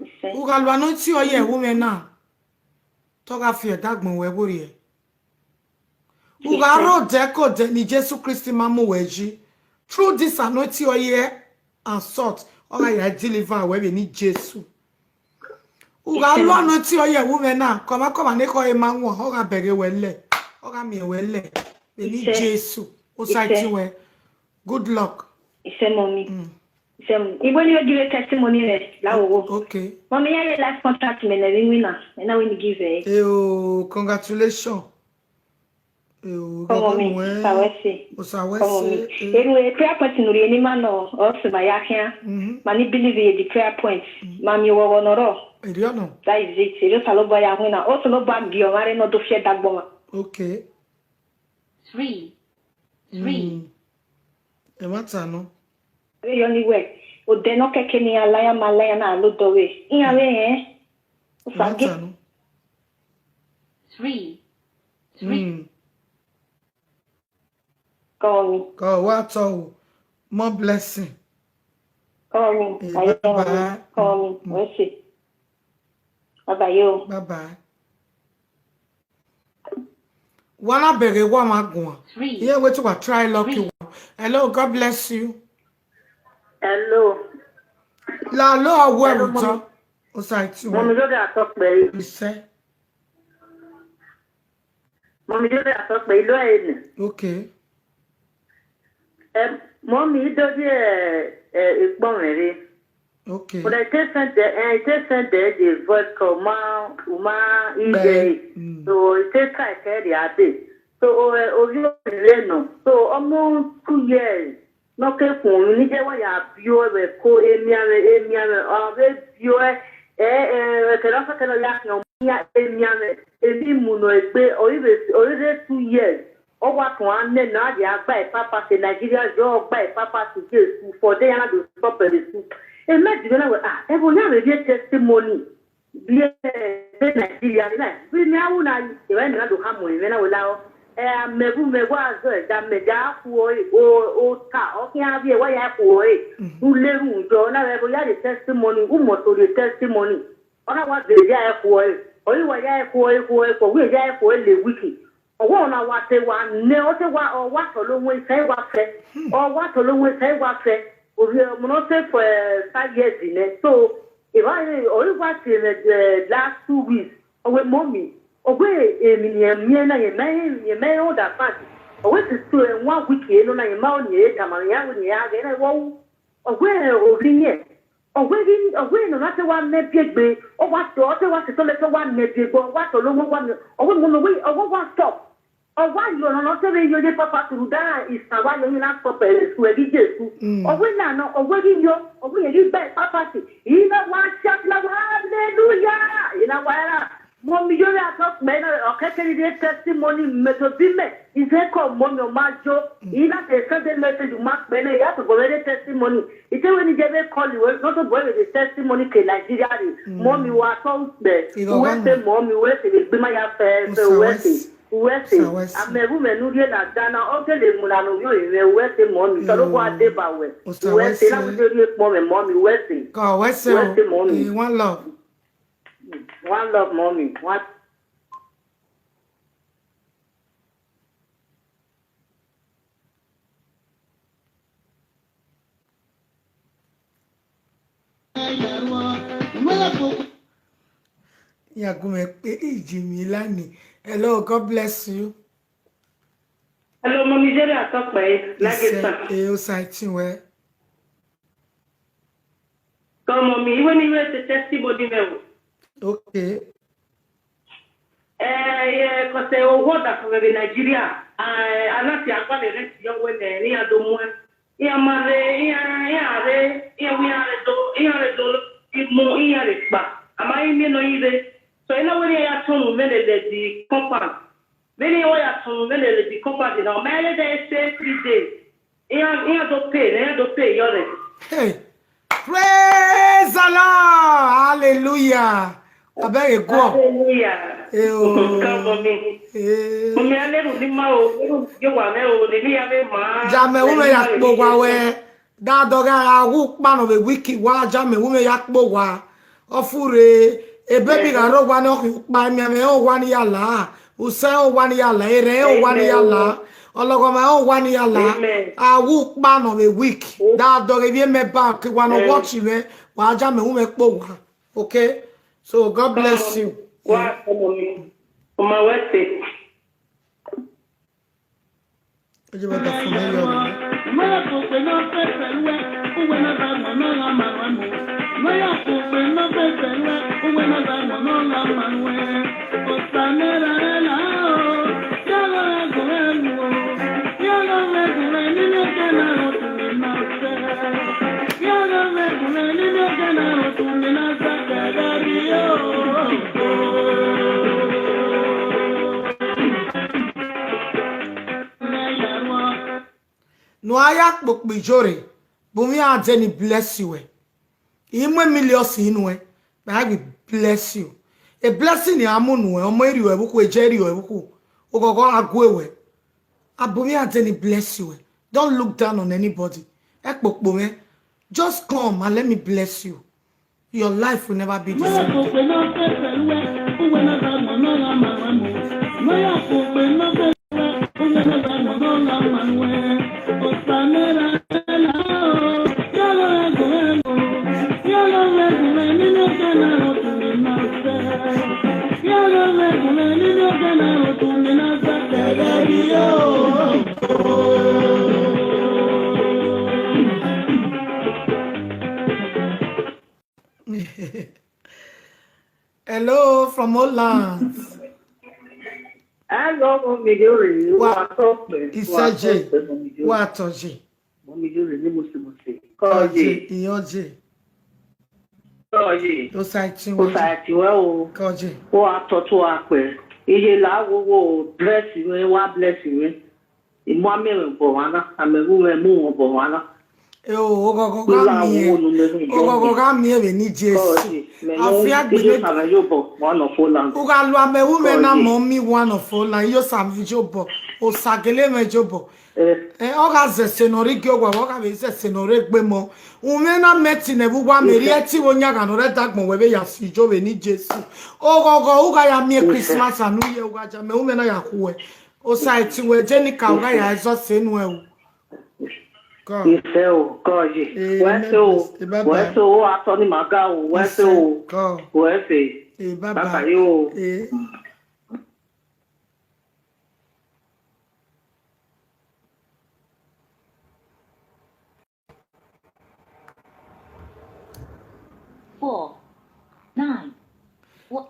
Isẹ. U gha lu anointing oil hu mwẹ na. Te ọ gha fi ẹdagbọn wẹ vboriẹ. U gha rre odẹ ke odẹ ne Jesu Kristi ma mu wẹ yi. Through this anointing oil and salt, ọ gha ya deliver wẹ vbe ni Jesu. U gha lu anointing oil hu mwẹ na, kọmwa kọmwa ne ekhọe ma wọn, ọ gha bẹghe wẹ lẹ, ọ gha miẹn wẹ lẹ, vbe ni Jesu, osa ẹtin wẹ. Good luck. Isẹ, mommy. Mm. Isẹ, mommy. Igbe ni vbe give testimony rẹ, la wowo. Okay. Mommy, ya ye life contract mẹ nẹ vbe winna, ẹ na wẹ ni give ẹ. Eh, oh, congratulations. Eh, oh, come on, me. Osa wẹ se. Osa wẹ se. Come on, me. Eh. Erhunmwu prayer point ne u rhie ne ima nọ, ọ sẹ ma ya khian. Mhm. Ma ni believe ye the prayer point. Mhm. Ma miẹn ọghọghọ ne ọ rrọọ. Erriọ nọ. That is it. Erriọ Osanobua ya winna. Osanobua gie ọmwa rre ne ọ do fi ẹdagbọn ọmwa. Okay. Three. Three. Mm. Ẹmwata nọ. Vbe yọ ni wẹ, odẹ ne ọ kẹke ne iran la iran ma la iran na la odọ vbe iran vbe rẹn. Osa gie. Ẹmwata nọ. Three. Three. Mm. Come on me. Come on, what o? More blessing. Come on me. Eh, bye bye. Come on me. Mm. Wẹ se. Bye bye yo. Bye bye. Wa na bẹghe wa ma guan. Three. Iye wẹ te wa try lucky one. Hello, God bless you. Hello. La lo awẹ. Hello, wutọ. Mommy. Osa ẹtin wẹ. Mommy, Iyore gha talk kpẹre. Isẹ. Mommy, Iyore gha talk kpẹre, ilo ẹre nẹ. Okay. Eh, mommy, I do rhie, eh, eh, ekpọnmwẹ rre. Okay. But I take send the, eh, I take send the, the voice call, ma, ma, I get it. Mm. So I take try tell the other. So, oh, eh, ovbi ọmwa rre nọ. So, almost two years. Ne ọ ke khuọnmwi, ne iye wa ya biẹ ọe vbe ẹko, emianmwẹ, emianmwẹ, ọ vbe biẹ ọe, ẹ, ẹ, ẹkẹrẹ ọ sọkẹrẹ ọ ya khian ọmọ iran emianmwẹ, emwi mu nọ egbe, ọ i vbe, ọ i rre two years, ọ wa tọn a nẹ ne a ya gba e papa ke Nigeria, yọ ọ gba e papa ke Jesu, for there ya na do stop ẹre su. Emẹ dibẹ na wẹ, ah, ẹvbo ya vbe rhie testimony. Biẹ vbe Nigeria na, vbe ne a ru na, evba mẹ na do kha mu mwẹ na wẹ la ọ. Ẹ, a mẹ vbe mẹ wa zọ ẹga mẹ, da khuo ẹre, o, ota, ọ khian vbiẹ, wa ya khuo ẹre. Mhm. U le ru yọ, na vbe ẹvbo ya rhie testimony, u moto rhie testimony. Ọ na wa zẹ ya khuo ẹre, ọ i wa ya khuo ẹre, khuo ẹre, khuo ẹre, ya khuo ẹre le wiki. Ọ wa na wa te wa nẹ, ọ te wa, ọ wa tọlọ owẹn, isan i wa fẹ. Hmm. Ọ wa tọlọ owẹn, isan i wa fẹ. Ovbi ọmọ ne ọ te for, eh, five years nẹ. So, evba rẹ, ọ i wa tie mwẹ, eh, last two weeks. Ọ wẹ, "Mommy, ọ wẹ emwi ne I miẹn na, rẹn ma, rẹn ma understand." Ọ wẹ since, eh, one week nọ na, rẹn ma ọni ẹre tama mwẹ, iran wẹ ne iran ghẹ na, wẹ ọ wẹ ovbi iyẹn. Ọ wẹ ghi, ọ wẹ ne ọ na te wa mẹ biẹ egbe, ọ wa tọ, ọ te wa sẹsẹ lẹ te wa mẹ biẹ egbe, ọ wa tọ lọ, ọ wa mẹ, ọ wẹ mọ mẹ, ọ wẹ, ọ wẹ wa stop. Ọ wa yọ nọ, ọ te vbe yo ye papa turu da, isan wa yọ, na stop ẹre su ẹghi Jesu. Mm. Ọ wẹ na nọ, ọ wẹ ghi yo, ọ wẹ ghi gbe papa si, I na wa shout la wa, hallelujah, I na wa ra. Mọmi, yo re atọ kpẹ na, ọ kẹkẹ ni rhie testimony mẹ to bi mẹ, I zẹ call mọmi, ọ ma yo. I na te send message, u ma kpẹ nẹ, ya tobọ vbe rhie testimony. I te wẹ ne I ye vbe call wẹ, ne ọ tobọ vbe rhie testimony ke Nigeria rre. Mọmi, wa tọ ukpẹ. Uwẹ se mọmi, uwẹ se vbe egbe ima ya fẹẹfẹ, uwẹ se, uwẹ se. Amẹ vbe umẹ ne u rhie na da na, ọ gele mu na ne ovbi orinmwẹ, uwẹ se mọmi. Sẹ ọre uwa deba wẹ. Uwẹ se, na vbe rhie kpọnmwẹ mọmi, uwẹ se. Ka uwẹ se o. Uwẹ se mọmi. Eh, one love. One love, mọmi. One. Ya gu mwẹ kpe, iji mi la ni. Hello, God bless you. Hello, mọmi, yo re atọ kpẹ, Lagos. Isẹ, e Osa ẹtin wẹ. Come on, me. Even you were the testimony level. Okay. Eh, yeah, 'cause, eh, oh, what that from Nigeria? Eh, I not see a quality rent, young women, he had the one. He a marry, he a, he a re, he a, we are do, he a re do, he mo, he a re kpa. Am I me no either? So, you know, when he had some women, they, they, the compound. Vbene iran ya tọn vbene lele compound na, ọ ma rẹn lele ẹse three days. Iran, iran do pay, iran do pay yọ rẹ. Hey, praise the Lord, hallelujah. Abeg, go on. Hallelujah. Eh, oh. Come for me. Eh. Mo mi aleru ni ma o, aleru ni wa me o, ni mi ya me ma. Jame, wo me ya kpo wa we. Da dọghe a wu kpa nọ vbe wiki wa, Jame, wo me ya kpo wa. Ọ furre, ebebi gha rre owa ne ọ khin ukpa, emianmwẹ rẹn owa ne I ya la, usẹ rẹn owa ne I ya la, erha rẹn owa ne I ya la, ọlọghọmwa rẹn owa ne I ya la. Amen. A wu kpa nọ vbe week. Da dọghe vbe mẹ back, wa nọ watch mwẹ, wa ja mẹ wu mwẹ kpo wa. Okay? So God bless you. Wa ọmọ mi. Ọmọ wẹ te. Ẹ jẹ́ bá dà fún mi yọ. Ne uwa ya kpokpo ijore, bu mwẹ iran dẹ ne I bless you wẹ. I mu millions nuẹn, but I will bless you. A blessing ne a mu nuẹn, ọmọ i rri ẹ vbe ukhu, eje i rri ẹ vbe ukhu, oghọghọ a gue wẹ. A bu mwẹ iran dẹ ne I bless you wẹ. Don't look down on anybody. Ẹ kpokpo mwẹ. Just come and let me bless you. Your life will never be the same again. Hello, from Holland. Hello, Mọmi Ijore. Wa, wa tọ pẹ, wa Iseje, tọ pẹ, Mọmi Ijore. Wa tọ je. Mọmi Ijore ni mo se mo se. Kọ je, iyan je. Kọ je. Osa ẹtin wẹ. Osa ẹtin wẹ o. Kọ je. Wa tọ to a pẹ. Iye la wo wo bless me, wa bless me. I mu amẹ mwẹ obọ mwa na, amẹ vbe mwẹ mu mwẹ obọ mwa na. E o, oghọghọ gha miẹn, oghọghọ gha miẹn vbe ne Jesu. Afiangbe ne u gha lu amẹ vbe mwẹ na, mọ mi one of all na, iyo sa mwẹ jobọ, osa gele mwẹ jobọ. Eh, ọ gha zẹ ẹse ne ọ rre igie owa, ọ gha vbe zẹ ẹse ne ọ rre egbe mọ. Umwẹ na mẹ ti nẹ vbe uwa mẹ rhie ẹtin vbe oyan gha ne ọ rre ẹdagbọn wẹ vbe ya si ijo vbe ne Jesu. Oghọghọ u gha ya miẹn Christmas and New Year, u gha ja mẹ, umwẹ na ya khuẹ. Osa ẹtin wẹ, Jenica, u gha ya exhaust enu ẹ o. Kọ. Isẹ o, kọ ye. Eh, wẹ se o, wẹ se o, atọ ni ma ga o, wẹ se o. Kọ. Wẹ se. Eh, bye bye. Bye bye o. Eh.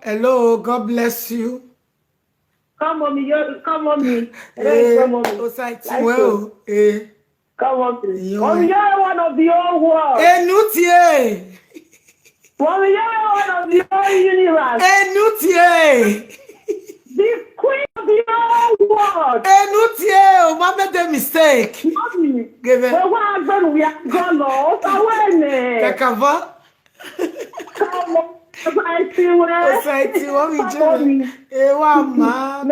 Hello, God bless you. Come, mommy. Yo, come, mommy. Hey, come, mommy. Osaiti, well, hey. Come, mommy. Mommy, you're one of the whole world. Enutie. Mommy, you're one of the whole universe. Enutie. The queen of the whole world. Enutie, o ma make the mistake. Mommy, give it. Well, what I'm going to, we are going to, so when, eh? Kakava. Osaiti wẹ. Osaiti wẹ mi je. Ewa ma.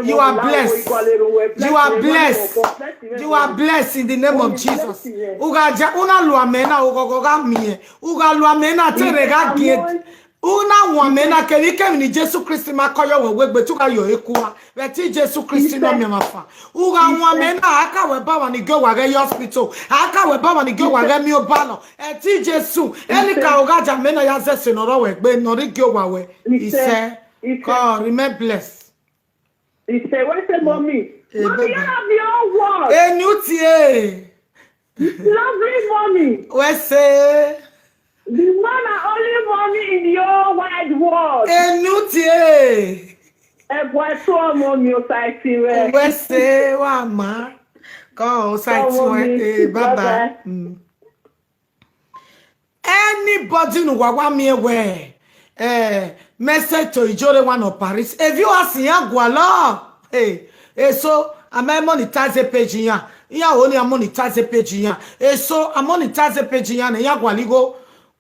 You are blessed. You are blessed. You are blessed in the name of Jesus. Uga ja una lu amẹ na ogogo gha mie. Uga lu amẹ na tere gha gie. Una wan mẹ na kevbe ikevbe ni Jesu Kristi ma kọyọ wẹ wegbe te u gha yo eku a vbe ẹtin Jesu Kristi ne ọ miẹn ọmwa fan. U gha wan mẹ na, a ka wẹ ba wa ni gie owa ghẹ ye hospital, a ka wẹ ba wa ni gie owa ghẹ miẹn obalọ. Ẹtin Jesu, ẹneka u gha ja mẹ na ya zẹ ẹse ne ọ rrọọ wẹ egbe ne ọ rre gie owa wẹ. Isẹ, God, remain blessed. He said, where's the mommy? Mommy, you have your own world. Enutie. Lovely mommy. Wẹ se. The one and only mommy in the whole wide world. Enutie. Ẹbua ẹtuọ mommy, Osaiti wẹ. Wẹ se wa ma. Kọ Osaiti wẹ. Bye bye. Anybody ne uwa wa miẹn wẹ, eh, message to Ijore one of Paris, e viewers iran gualọ. Eh, eso, a ma monetize page iran. Iran ho ne a monetize page iran. Eso, a monetize page iran ne iran gualọ igho.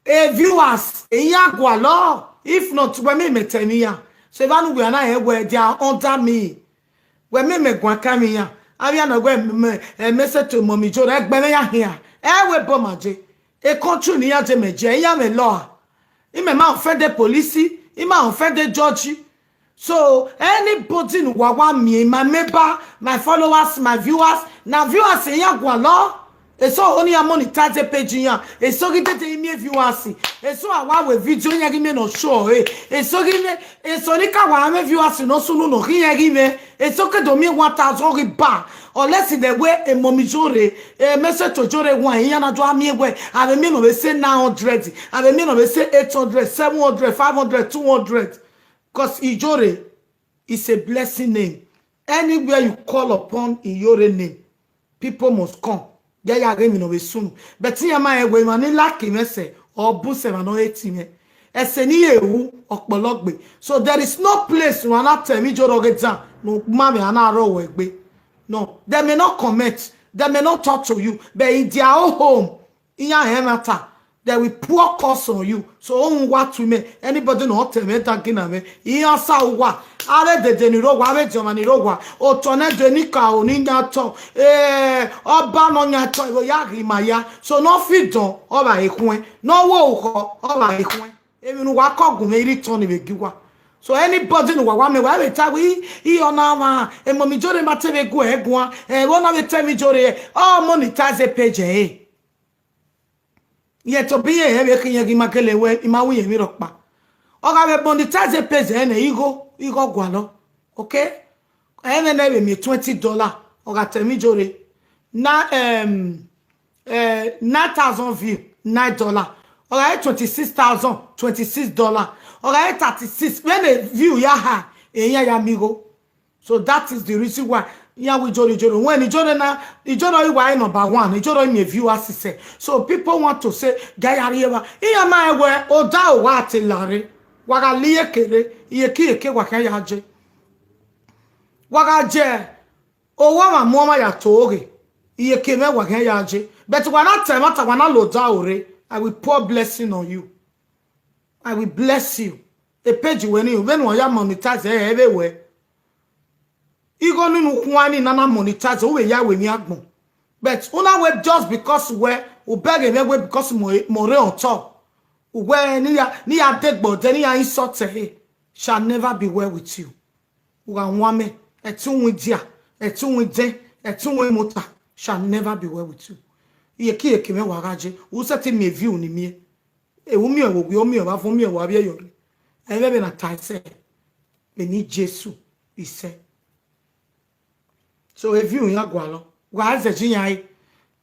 E viewers iran gualọ. If not, wẹ mẹ mẹ tẹ emwi iran. So evba ne uwẹ na rẹn wẹ, they are under me. Wẹ mẹ mẹ guan kan emwi iran. Avbe iran na wẹ mẹ, eh, message to mommy Ijore, ẹgbẹe mwẹ ya khian. Ẹ wẹ bọ ma je. E country ne iran je mẹ je, iran mwẹ lọ a. Imẹ ma offend police, I ma offend judge. So anybody ne uwa wa miẹn, my member, my followers, my viewers, na viewers iran gualọ. Eso ho ne iran monetize page iran. Eso ghi dede imiẹn viewers. Eso a wa wẹ video iran ghi miẹn ne ọ show ẹre. Eso ghi miẹn, eso ni ka wa mwẹ viewers ne ọ sunu ne ọ khian ghi mwẹ. Eso ke do miẹn one thousand ghi ba. Unless they wẹ e mommy Ijore, e message to Ijore wan, iran na do a miẹn wẹ, a vbe miẹn ne ọ vbe say nine hundred, a vbe miẹn ne ọ vbe say eight hundred, seven hundred, five hundred, two hundred. 'Cause Ijore is a blessing name. Anywhere you call upon Ijore name, people must come. Ya ya ghe emwi ne ọ vbe sunu. But iran ma rẹn wẹ emwa ni like mwẹ sẹ, ọ bu sẹ emwa ne ọ hate mwẹ. Ẹse ne I re ru, ọ kpọlọ gbe. So there is no place ne uwa na ta ẹmwẹ Ijore ọghe dan ne u ma mwẹ a na rrọọ wẹ egbe. No, they may not comment, they may not talk to you, but in their own home, iran rẹn na ta, they will pour curse on you. So, ohun wa tu mẹ, anybody ne ọ ta ẹmwẹ dan gina mwẹ, iran sa uwa, avbe dede ni rre owa, avbe diọmwa ni rre owa, otọ ne dee ni ka o ni yan tọ, eh, ọba ne ọ yan tọ, ọ ya ghi ma ya. So, ne ọ fi dọn, ọ vba he khuẹn, ne ọ wo orukhọ, ọ vba he khuẹn. Emwi ne uwa kọ gun mwẹ, I return vbe gie uwa. So anybody ne uwa wa miẹn, wa vbe ta wẹ, I, I ọna mwa, e mommy Ijore ma te vbe gu ẹre guan, ẹ, vbe ọ na vbe ta ẹmwẹ Ijore, ọ monetize page ẹre. Yet obọ irẹn vbe khian ghi ma gele wẹ, I ma ru irẹn emwi rhọkpa. Ọ gha vbe monetize page ẹre nẹ, igho, igho gualọ. Okay? Ẹmwẹ ne ẹ vbe miẹn twenty dollar, ọ gha ta ẹmwẹ Ijore. Na, em, eh, nine thousand view, nine dollar. Ọ gha re twenty-six thousand, twenty-six dollar. Ọ gha re thirty-six, vbene view ya ha, iran ya miẹn igho. So that is the reason why iran wẹ Ijore, Ijore. When Ijore na, Ijore ọre wa number one, Ijore miẹn viewers sẹ. So people want to say, ga ya rrie evba. Iran ma rẹn wẹ, odaro wa te la rre. Wa gha la iyeke rre, iyeke iyeke wa khian ya je. Wa gha je, owa ọmwa mu ọmwa ya to oghe, iyeke mwẹ wa khian ya je. But wa na ta ẹmwata, wa na la odaro rre, I will pour blessing on you. I will bless you. E page wẹ ni, vbene uwa ya monetize ẹre, ẹ vbe wẹ. Igho ni ne u khuan ni na na monetize, u vbe ya ru emwi agbọn. But u na wẹ just because wẹ, u bẹghe mwẹ wẹ because mẹ, mẹ rre otọ. U wẹ ne I ya, ne I ya degbe odẹ, ne I ya insult ẹre, shall never be well with you. U gha wan mẹ, ẹtin uwin dia, ẹtin uwin dẹn, ẹtin uwin mota, shall never be well with you. Iyeke iyeke mwẹ wa gha je, u sẹtin miẹn view ne I miẹn. E, u miẹn vbe owiẹ, u miẹn vbe avọn, u miẹn vbe avbiẹ yọ rre. Ẹ i mwẹ vbene a ta ẹsẹ, vbene Jesu i sẹ. So, e view iran gualọ, wa zẹ ji iran re.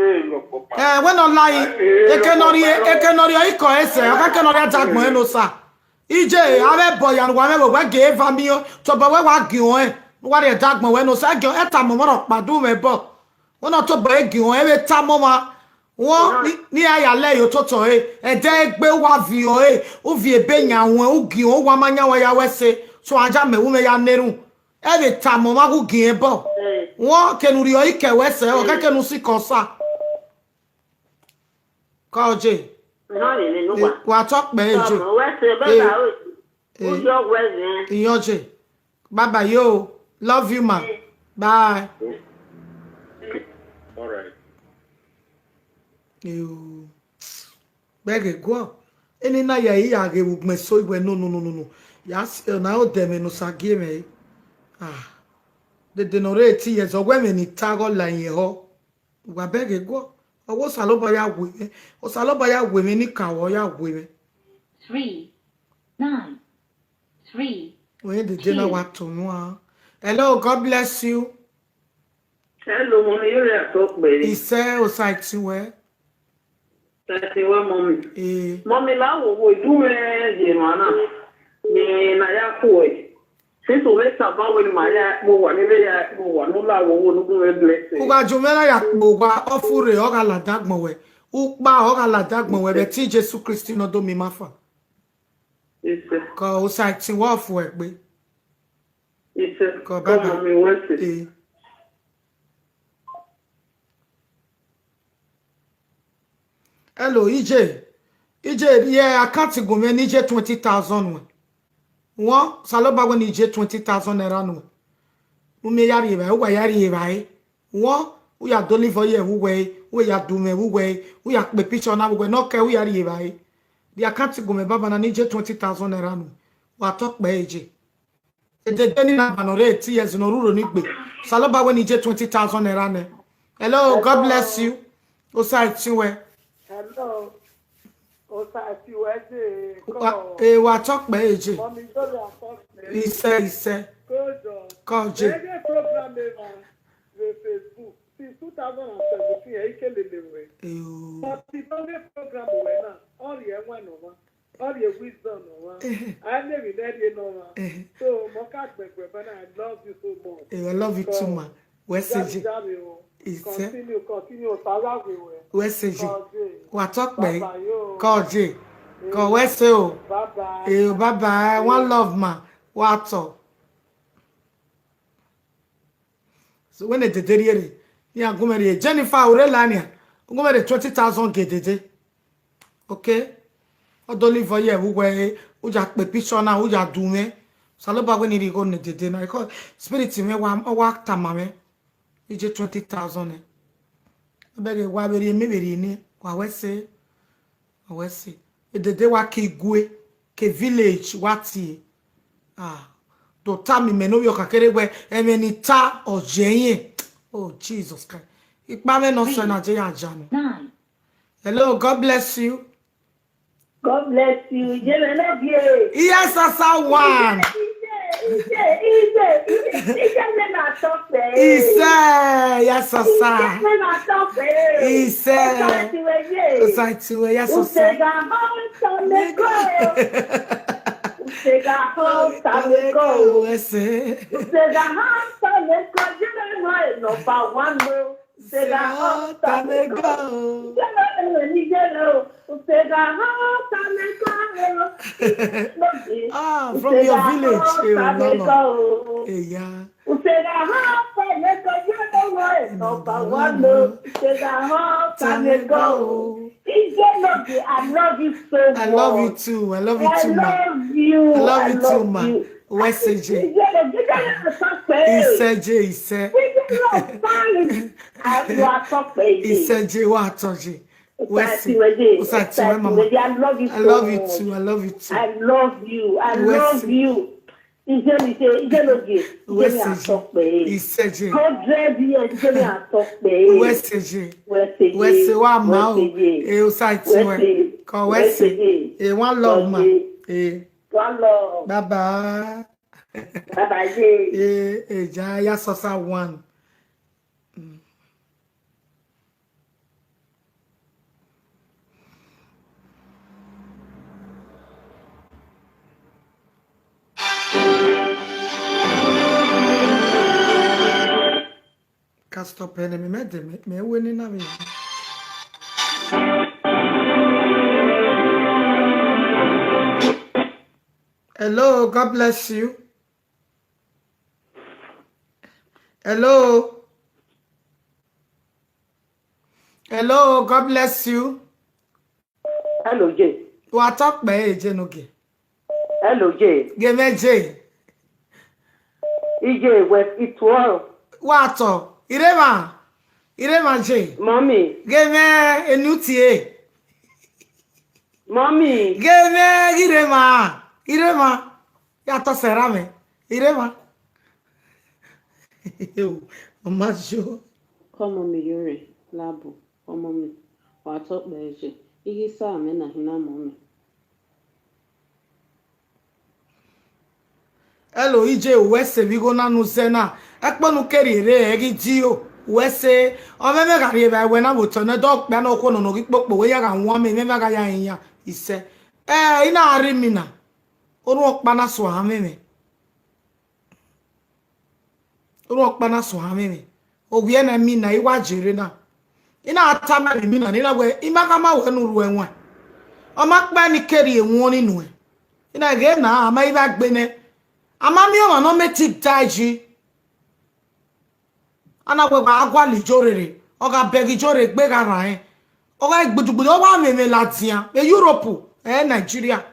vbe lọkpọkpa. Eh, wẹ nọ la yi, eke nọ rhie, eke nọ rhie ikọ ẹsẹ, ọ khẹke nọ rhie dagbọn ẹn ne Osa. Iye, avbe ẹbọ ya ne uwa mwẹ vbe wẹ gie eva miẹn, tobọ wẹ wa gie ọnrẹn, ne uwa rhie dagbọn wẹ ne Osa, gie ẹn tama ọmwa rhọkpa du mwẹ ẹbọ. Wẹ nọ tobọ e gie ọnrẹn, vbe tama ọmwa. Wọ, ni, ni a ya lẹ yo toto ẹre, ẹdẹ egbe wa viọ ẹre, u viọ ebe yan ruẹn, u giẹn, u wa ma yan wa ya wẹ ẹse, so a ja mẹ wu mwẹ ya na erhunmwu. Ẹ vbe tama ọmwa ghe u giẹn bọ. Wọ, kene u rhie ọre kẹ wẹ ẹse, ọ kẹkẹ ne u sikẹ osa. Kọje. Nọ rere ne uwa. Wa tọ kpẹ eje. Tọmọ wẹ ẹse, baba o. Uyo wẹ zẹ. Iyọnje. Bye bye yo. Love you, ma. Bye. All right. Yo. Bẹghe guọ. Eni na ya, I ya ghe vbe ugbẹn so iwẹ no, no, no, no, no. Ya si, ọ na odẹ mwẹ ne Osa gie mwẹ re. Ah. Dede ne ọ rre eighty years, ọ wẹ mwẹ ni ta ghe ọ la iyẹn họ. Wa bẹghe guọ. Ọ wẹ Osanobua ya we mwẹ. Osanobua ya we mwẹ ni ka wẹ, ọ ya we mwẹ. Three, nine, three. Wẹ dede na wa tunu a. Hello, God bless you. Hello, mommy, you are so pretty. Isẹ, Osa ti wẹ. Thank you, mommy. Eh. Mommy, la wo wo du me ye no ana. Ni na ya ku e. Since we taba we ni ma ya kpo wa, ni ve ya kpo wa, no la wo wo no gu me blessing. U gha ju mwẹ na ya kpo wa, ọ furre, ọ gha ladian agbọn wẹ. Ukpa, ọ gha ladian agbọn wẹ, vbe ẹtin Jesu Kristi ne ọ do miẹn ima fan. Yes, sir. Kọ Osa ti wẹ ọ fu ẹgbe. Yes, sir. Kọ baba. Come on, me, what's it? Eh. Hello, E J. E J, rhie account gu mwẹ ne I je twenty thousand nuẹn. Wọ, Osanobua wẹ ne I je twenty thousand naira nuẹn. U miẹn ya rhie evbare, uwa ya rhie evbare. Wọ, u ya dọlọ ivọ ye vbe uwẹ, u ya du mwẹ vbe uwẹ, u ya kpe picture na vbe uwẹ, ne ọ kẹ u ya rhie evbare. Rhie account gu mwẹ baba na ne I je twenty thousand naira nuẹn. Wa tọ kpẹ eje. Edede ni na ba nọ rre eighty years ne ọ ruro ni gbe. Osanobua wẹ ne I je twenty thousand naira nẹ. Hello, God bless you. Osa ti wẹ. Hello. Osa ti wẹ je. Wa, eh, wa tọ kpẹ eje. Mommy Gloria tọ kpẹ. Isẹ, isẹ. Kọjọ. Kọje. Ẹgbẹ program eva vbe Facebook since two thousand and seventeen, ẹ i ke lele wẹ. Eyo. But the only program wẹ na, ọ rhie ẹwaẹn ne ọmwa. Ọ rhie wisdom ne ọmwa. A ne emwi ne ẹ rhie ne ọmwa. So, mọ ka gbẹgbẹ, but I love you so much. Eh, I love you too, ma. Wẹ se je. Jare, jare o. Isẹ. Continue, continue, Osa gha we wẹ. Wẹ se je. Kọje. Wa tọ kpẹ. Bye bye o. Kọje. Kọ wẹ se o. Bye bye. Eh, bye bye. One love, ma. Wa tọ. So wẹ ne dede rhie rre, iran gu mwẹ rhie. Jennifer Orelania, gu mwẹ rhie twenty thousand ge dede. Okay? Ọ do live ye vbe uwẹ, u ya kpe picture na, u ya du mwẹ. Osanobua wẹ ne I rhie igho ne dede na, because spirit mwẹ wa, ọ wa tama mwẹ. I je twenty thousand nẹ. Ọ bẹghe wa vbe rhie, mẹ vbe rhie nẹ, wa wẹ se. Ọ wẹ se. Edede wa ke igue, ke village wa tie. Ah, do tama imẹ ne ovbi ọkhan kere wẹ, ẹmwẹ ni ta ọ ye ẹre. Oh, Jesus Christ. Ikpa mwẹ nọ sẹ na je ya ja nọ. Hello, God bless you. God bless you. Ijele ne bie. Yes, Osa one. Ije, ije, ije, ije, ije ne na tọ pẹ. Isẹ, yes, Osa. Ije ne na tọ pẹ. Isẹ. Osa ti wẹ ye. Osa ti wẹ, yes, Osa. Usega hot and go. Usega hot and go. Ẹse. Usega hot and go. Ijele ne number one o. Usega hot and go. Ijele ne ni ijele o. Usega hot and go. Ah, from your village. Usega hot and go. Eh, yeah. Usega hot and go. Ijele ne number one o. Usega hot and go. Ijele, I love you so much. I love you too. I love you too, ma. I love you. I love you too, ma. Wẹ se je. Ijele, Ijele, I love you. Isẹ je, isẹ. Ijele, fine. I, you are so crazy. Isẹ je, wa tọ je. Wẹ se. Osa ti wẹ, mama. I love you so much. I love you too. I love you too. I love you. I love you. Ijele, Ijele, Ijele ogie. Ijele atọ pẹ. Isẹ je. Hundred years, Ijele atọ pẹ. Wẹ se je. Wẹ se je. Wẹ se wa ma o. Wẹ se je. Eh, Osa ti wẹ. Wẹ se. Kọ wẹ se. Wẹ se je. Eh, one love, ma. Eh. One love. Bye bye. Bye bye je. Eh, eh, ja, ya Osa one. Mm. Ka stop enemy, me de me, me wẹ ni na vbe. Hello, God bless you. Hello. Hello, God bless you. Hello, Jay. Wa tọ kpẹ, Jay Nogie. Hello, Jay. Ghe mwẹ, Jay. Ije wẹ ituọ. Wa tọ. Iremwa. Iremwa, Jay. Mommy. Ghe mwẹ enu tie. Mommy. Ghe mwẹ, ghi rre emwa. Iremwa. Ya tọ sẹ ra mwẹ. Iremwa. Ọ ma yo. Kọ mọmi yore, labo, ọmọ mi, wa tọ kpẹ ẹzẹ, I ghi sa amẹ na hin na mọmi. Hello, Ije, uwẹ sẹ vbe igho na ne u zẹ na. Ẹkpo ne u ke rhie rre, ẹ ghi di o. Uwẹ sẹ, ọ mwẹ mwẹ gha rhie evbare wẹ na vbe otọ nẹ, dọ kpẹ ne okhuo nọ ne ọ ghi kpokpo, wẹ ya gha wan mẹ, mwẹ mwẹ gha ya rẹn iran isẹ. Ẹ, I na rre imina. Orhunmwu ọkpa na suẹn mwẹ mwẹ. Orhunmwu ọkpa na suẹn mwẹ mwẹ. Ovbi ẹna imina, I wa jere na. I na tama mwẹ imina, ne I na wẹ, I ma khama wẹ ne u ru ẹwaẹn. Ọ ma kpa ne I ke rhie wọn ni nuẹn. I na ghe na, a ma i vba gbe nẹ. A ma miẹn ọmwa ne ọ mẹ te da yi. A na wẹ wa gualọ ijo rere, ọ gha bẹghe ijo rre egbe gha rran rẹn. Ọ gha gbudugburu, ọ wa mwẹ mwẹ ladian, vbe Europe, ẹ Nigeria.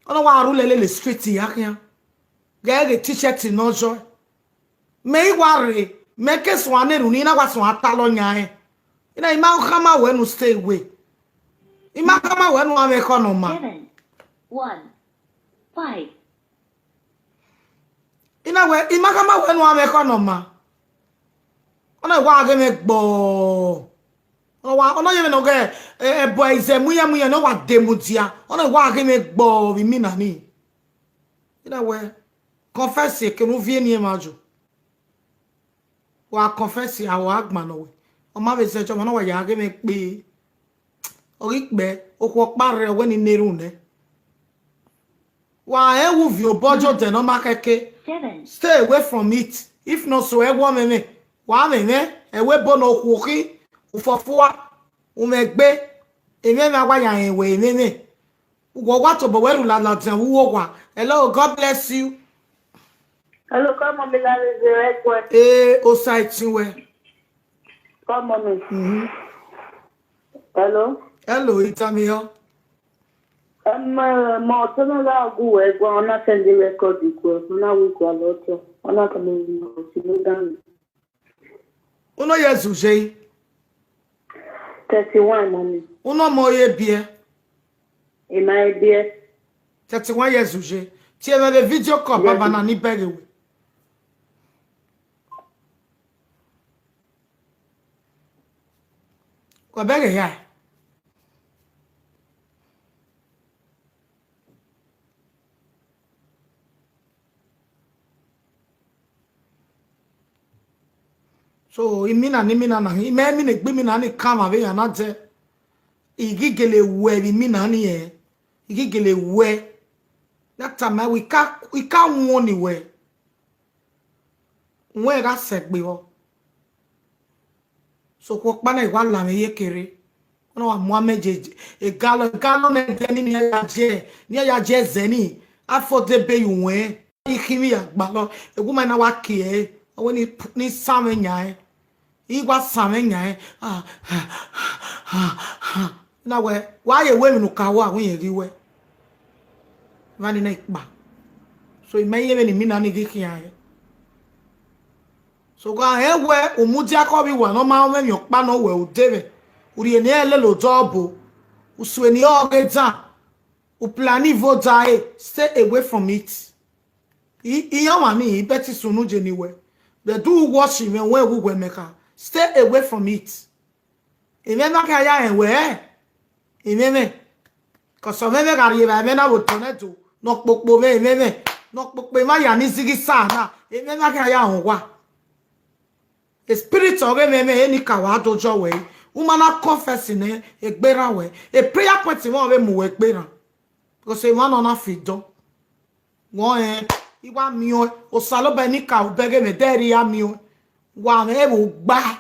Ọ na wa rhulẹ lele street ya khian. Ghẹ ghe t-shirt ne ọ yọ. Mẹ i wa rre, mẹ ke suẹn ne erhunmwu, I na wa suẹn talọ yan rẹn. I na, I ma khama wẹ ne u stay away. I ma khama wẹ ne u ru mwẹ ekhọe ne ọ ma. Seven, one, five. I na wẹ, I ma khama wẹ ne u ru mwẹ ekhọe ne ọ ma. Ọ na wa ghe mwẹ gbọọ. Ọ na wa, ọ na ye mwẹ ne ọ ghe, ẹ, ẹbọ ẹzẹ mu iran mu iran ne ọ wa de mudia. Ọ na wa ghe mwẹ gbọọ vbe imina ni. I na wẹ, confess eke ne u viọ eni emwa yo. Wa confess a, wa gban nọ wẹ. Ọ ma vbe zẹ jọ, ọ na wa ya ghe mwẹ kpe. Ọ ghi kpẹ, okhuo ọkpa rre, ọ wẹ ne I na erhunmwu nẹ. Wa rẹn vbe uvie obọ jọ dẹ ne ọ ma khẹke. Seven. Stay away from it. If not so, ẹ wọ mwẹ mwẹ. Wa mwẹ mwẹ, ẹ wẹ ebo ne okhuo khin, ufọfua, umwẹgbe, emwẹ mwẹ a wa ya rẹn wẹ emwẹ mwẹ. Uwọ wa tobọ wẹ rhulẹ ladian vbe uwu owa. Hello, God bless you. Hello, come on, me la le zero egbe. Eh, Osa itin wẹ. Come on, me. Mhm. Hello? Hello, Itamiyo. Em, eh, mo tama la gu wẹ gua, ọ na send record ku, ọ na wi gua lọtọ, ọ na tama mo si mo dan. Uno ye zu je? Thirty-one, mommy. Uno mo ye biẹ? Ima ye biẹ. Thirty-one years u je. Tie mwẹ vbe video call, yes, baba na ni bẹghe wẹ. Wẹ bẹghe ya. So, imina ni imina na, imẹ imina egbe imina ni kan vbe ya na dẹ. I ghi gele wẹ vbe imina ni ẹ. I ghi gele wẹ. That time, I will ca-, I ca warn wẹ. Wẹ gha sẹgbe vbọ. So, okhuo ọkpa na, I wa la mwẹ ye kere. Ọ na wa mu amẹ je, je, egalo, egalo ne ẹdẹ ni, ne iran ya je, ne iran ya je ẹzẹ ni. Afo de ebe ye uwẹn. I khin vbe ya gbalọ, egbe ma na wa kie ẹre, ọ wẹ ni, ni sa mwẹ yan ẹre. I wa sa mwẹ yan ẹre. Ah, ah, ah, ah. Na wẹ, wa ye wẹ emwi ne u ka ru, a wẹ irẹn ghi wẹ. Emwa ni na ikpa. So, imẹ ye vbene imina ni ghi khian ẹre. So, gha rẹn wẹ, u mudia khọ vbe iwa ne ọ ma rẹn emwi ọkpa ne ọ wẹ u de vbe. U rhie ne irẹn lele odẹ ọbo. U sue ne irẹn ọghe dan. U plan ive odare, stay away from it. I, iran ọmwa ni, I bet sunu je ni wẹ. But do you watch him when we wẹ mẹ kha? Stay away from it. Emwẹ na khian ya rẹn wẹ, emwẹ mwẹ. Cause ọ mwẹ mwẹ gha rhie evbare mwẹ na vbe otọ nẹ do, ne ọ kpokpo mwẹ, emwẹ mwẹ. Ne ọ kpokpo emwa ya ni zighi sa na, emwẹ na khian ya rẹn owa. Spirit ọghe mwẹ mwẹ, eni ka wa do jọ wẹ. U ma na confess nẹ, egbe rran wẹ. E prayer point mwẹ ọ vbe mu wẹ egbe rran. Because emwa nọ na fi dọn. Wọ rẹn, I wa miẹn ọẹn, Osanobua ni ka obẹghe mwẹ, dẹ rhie ya miẹn ọẹn. Wa mwẹ ẹvbo gba,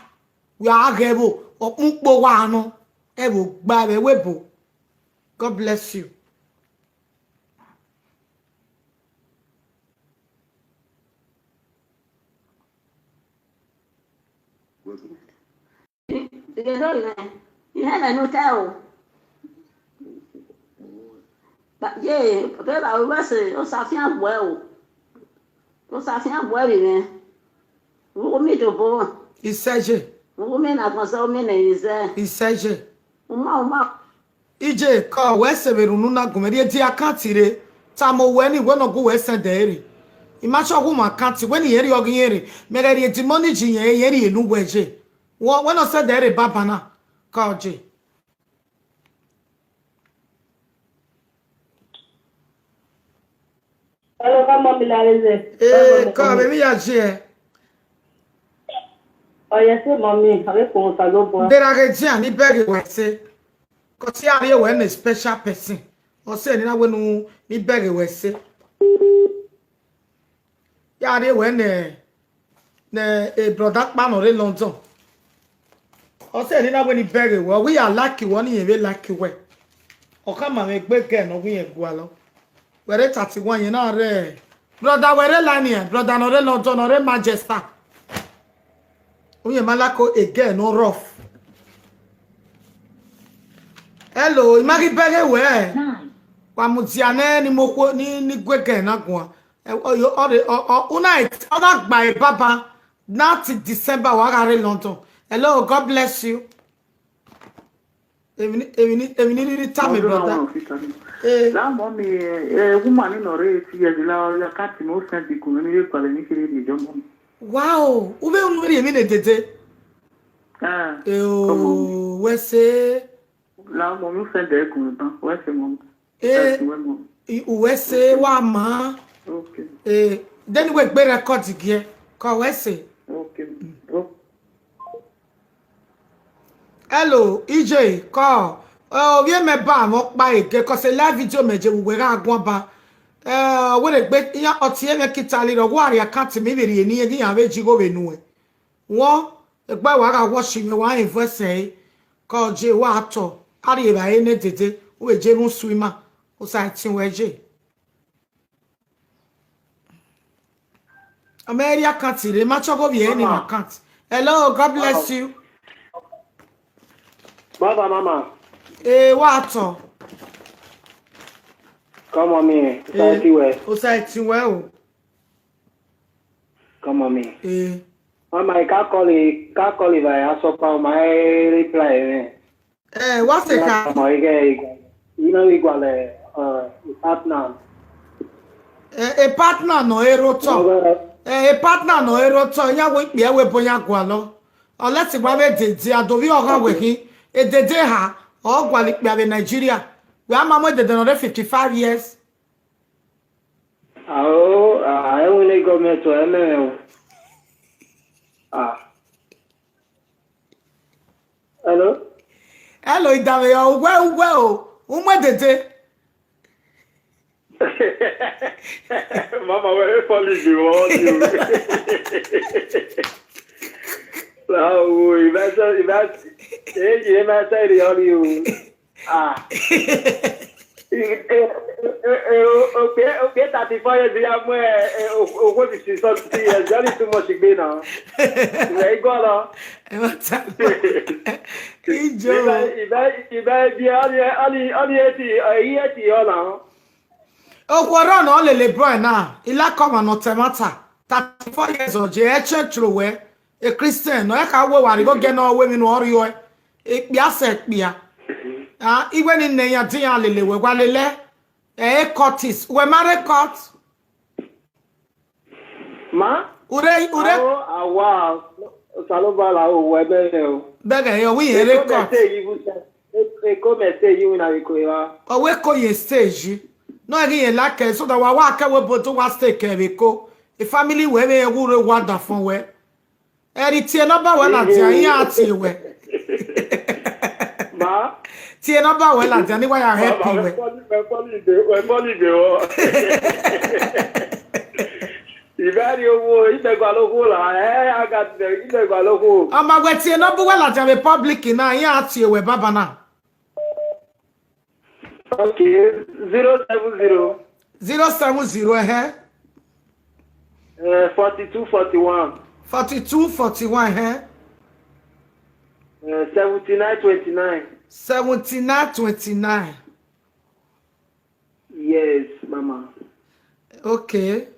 wa ghẹ ẹvbo, ọkpẹn ukpo wa nọ, ẹvbo gba vbe ẹvbo ebo. God bless you. Ighẹ ne ọ rre, ihe mwẹ ne u tae o. Ba- Ye, vbe evba ruẹ sẹ, Osafian guẹ o. Osafian guẹ vbe mwẹ. Vbe uwu miẹn tobọ. Isẹye. Vbe uwu miẹn ne agbọn zẹ, umiẹn ne ẹre zẹ. Isẹye. Uma, uma. Iye, ka wẹ sẹ vbe rhunmwuda gun mwẹ, rhie di account rre, tama owẹ ni wẹ ne ọ gu wẹ send ẹre. I ma sọ gu mwẹ account, wẹ ne irẹn rhie ọghe irẹn rre, mẹ ghẹ rhie di money ji irẹn, irẹn rhie ne uwẹ je. Wẹ, wẹ ne ọ send ẹre baba na, ka ọ je. Hello, ka mọmi la rre zẹ. Ee, ka vbe emwi ya je ẹ. Ọ yẹ sẹ mọmi, a vbe kpọnmwẹ Osanobua. Dera ghe dian ni bẹghe wẹ ẹse. Kọsi a rhie wẹ ne special person. Ọ sẹ ne I na wẹ ne u ni bẹghe wẹ ẹse. Ya rhie wẹ ne, ne e brother kpa ne ọ rre London. Ọ sẹ ne I na wẹ ne I bẹghe wẹ, ọ wẹ ya like wẹ, ọ ne irẹn vbe like wẹ. Ọ khama mwẹ egbe gẹ ne ọ wẹ irẹn gualọ. Wẹ rre thirty-one, irẹn na rre. Brother, wẹ rre la nian, brother ne ọ rre London, ne ọ rre Manchester. Uye ma lako egẹ nọ rough. Hello, I ma ghi bẹghe wẹ. Wa mudia nẹ ni mo khuo ni ni gu egẹ na guan. Ẹ, ọ yo, ọ re, ọ, ọ, una, ọ na gba e baba, na ti December wa gha rre London. Hello, God bless you. Emwi ni, emwi ni, emwi ni rhirhi tame, brother. Ọdọ na wan ofita ni. Eh. La mọ mi, eh, woman ni nọ rre eighty years la, ya ka ti no send gun ni ye gualọ ni kere ni jọ mọ mi. Wow, u vbe unu vbe rhie emwi ne dede. Ah, Eh, come on. Oh, wẹ se. La mọ mi u send gun ban, wẹ se mọ mi. Eh, That's wẹ mọ mi. I- u wẹ se wa ma. Okay. Eh, then we gbe record giẹ, kọ wẹ se. Okay. Oh. Hello, E J, kọ, eh, ovbi mẹ ba mwẹ ọkpa ege, cause a live video mẹ je vbe uwẹ gha guan ba. Eh, wẹ rhe gbe iran ọtẹn mwẹ kita lirọ, wa rhie account mi vbe rhie ne iran vbe ji igho vbe nuẹn. Wọ, egbe wa gha watch mwẹ, wa rẹn voice ẹre, kọ je wa tọ, a rhie evbare ne dede, u vbe je rhun swimmer, u sa tin wẹ je. Ọ mẹ rhie account rre, ma chọghe ovbi ẹre ni Mama. Account. Hello, God bless Mama. You. Baba, mama. Eh, wa tọ. Come on, me. Eh, Thank you, eh. O sa tin wẹ o. Come on, me. Eh. Mama, I can't call it, can't call it by Asopa, my reply, eh. Eh, what's the car? Mama, I get, you know, we got a, uh, a partner. Eh, a partner no erotọ. Eh, a partner no erotọ. Ya we kpia we boya gualọ. Unless wa vbe dede, adovi ọgha wẹ khin. Edede ha, ọ gualọ ikpia vbe Nigeria. We ama mu edede nọ rre fifty-five years. Ao, ah, ẹwẹn ne gọọmenti ọ, ẹmẹ o. Ah. Hello? Hello, Idavẹ, uwẹ, uwẹ o, u mu edede. Mama, wẹ e funny vbe vbọ ni o. Ra o, I ma sẹ, I ma, e ye ma sẹ rriọ ni o. Ah. Eh, eh, eh, eh, o, okpia, okpia thirty-four years ya mu, eh, eh, o, okhuo sixty something years, that is too much gbe na. Wẹ i gualọ. Ẹ ma ta lọ. Ijo. Ibe, ibe, ibe, ibe, ọni, ọni, ọni eighty, eh, eighty ọ na. Okhuo rọ nọ lele boy na, I like ọmwa ne ọ ta ẹmwata, thirty-four years old, je ẹ church ro wẹ, a Christian, nọ ẹ ka wẹ wa rhie igho gie ne ọ wẹ emwi ne ọ rriọ ẹ. Ekpia sẹ ekpia. Ah, iwẹ ni nẹ iran dian lele wẹ, wa lele ẹ, ẹ, e court is. Wẹ ma rre court? Ma? Ure, ure. Aro, awa, Osanobua la o, wẹ bẹghe o. Bẹghe o, wi yẹn rre court. Eko mẹ se yi, e, eko mẹ se yi, wi na vbe ko evba. Ọ wẹ eko ye stage. No, ẹ ghi yẹn like, so that wa wa kẹ wẹ bodo wa stay kẹ vbe eko. E family wẹ vbe wu rre wa da fọn wẹ. Ẹri tie nọmba wẹ ladian, iran a tie wẹ. Ma? Tie nọmba wẹ ladian, ni wa ya help wẹ. Wẹ funny, wẹ funny vbe, wẹ funny vbe vbọ. Ivẹ rrie owo, imẹ gualọ okhuo la, ẹ, a ga dẹ, imẹ gualọ okhuo. Ọ ma wẹ tie nọmba wẹ ladian vbe public na, iran a tie wẹ baba na. Okay, zero seven zero. Zero seven zero, ẹhẹn. Eh, forty-two forty-one. Forty-two forty-one, ẹhẹn. Eh, seventy-nine twenty-nine. Seventy-nine twenty-nine. Yes, mama. Okay.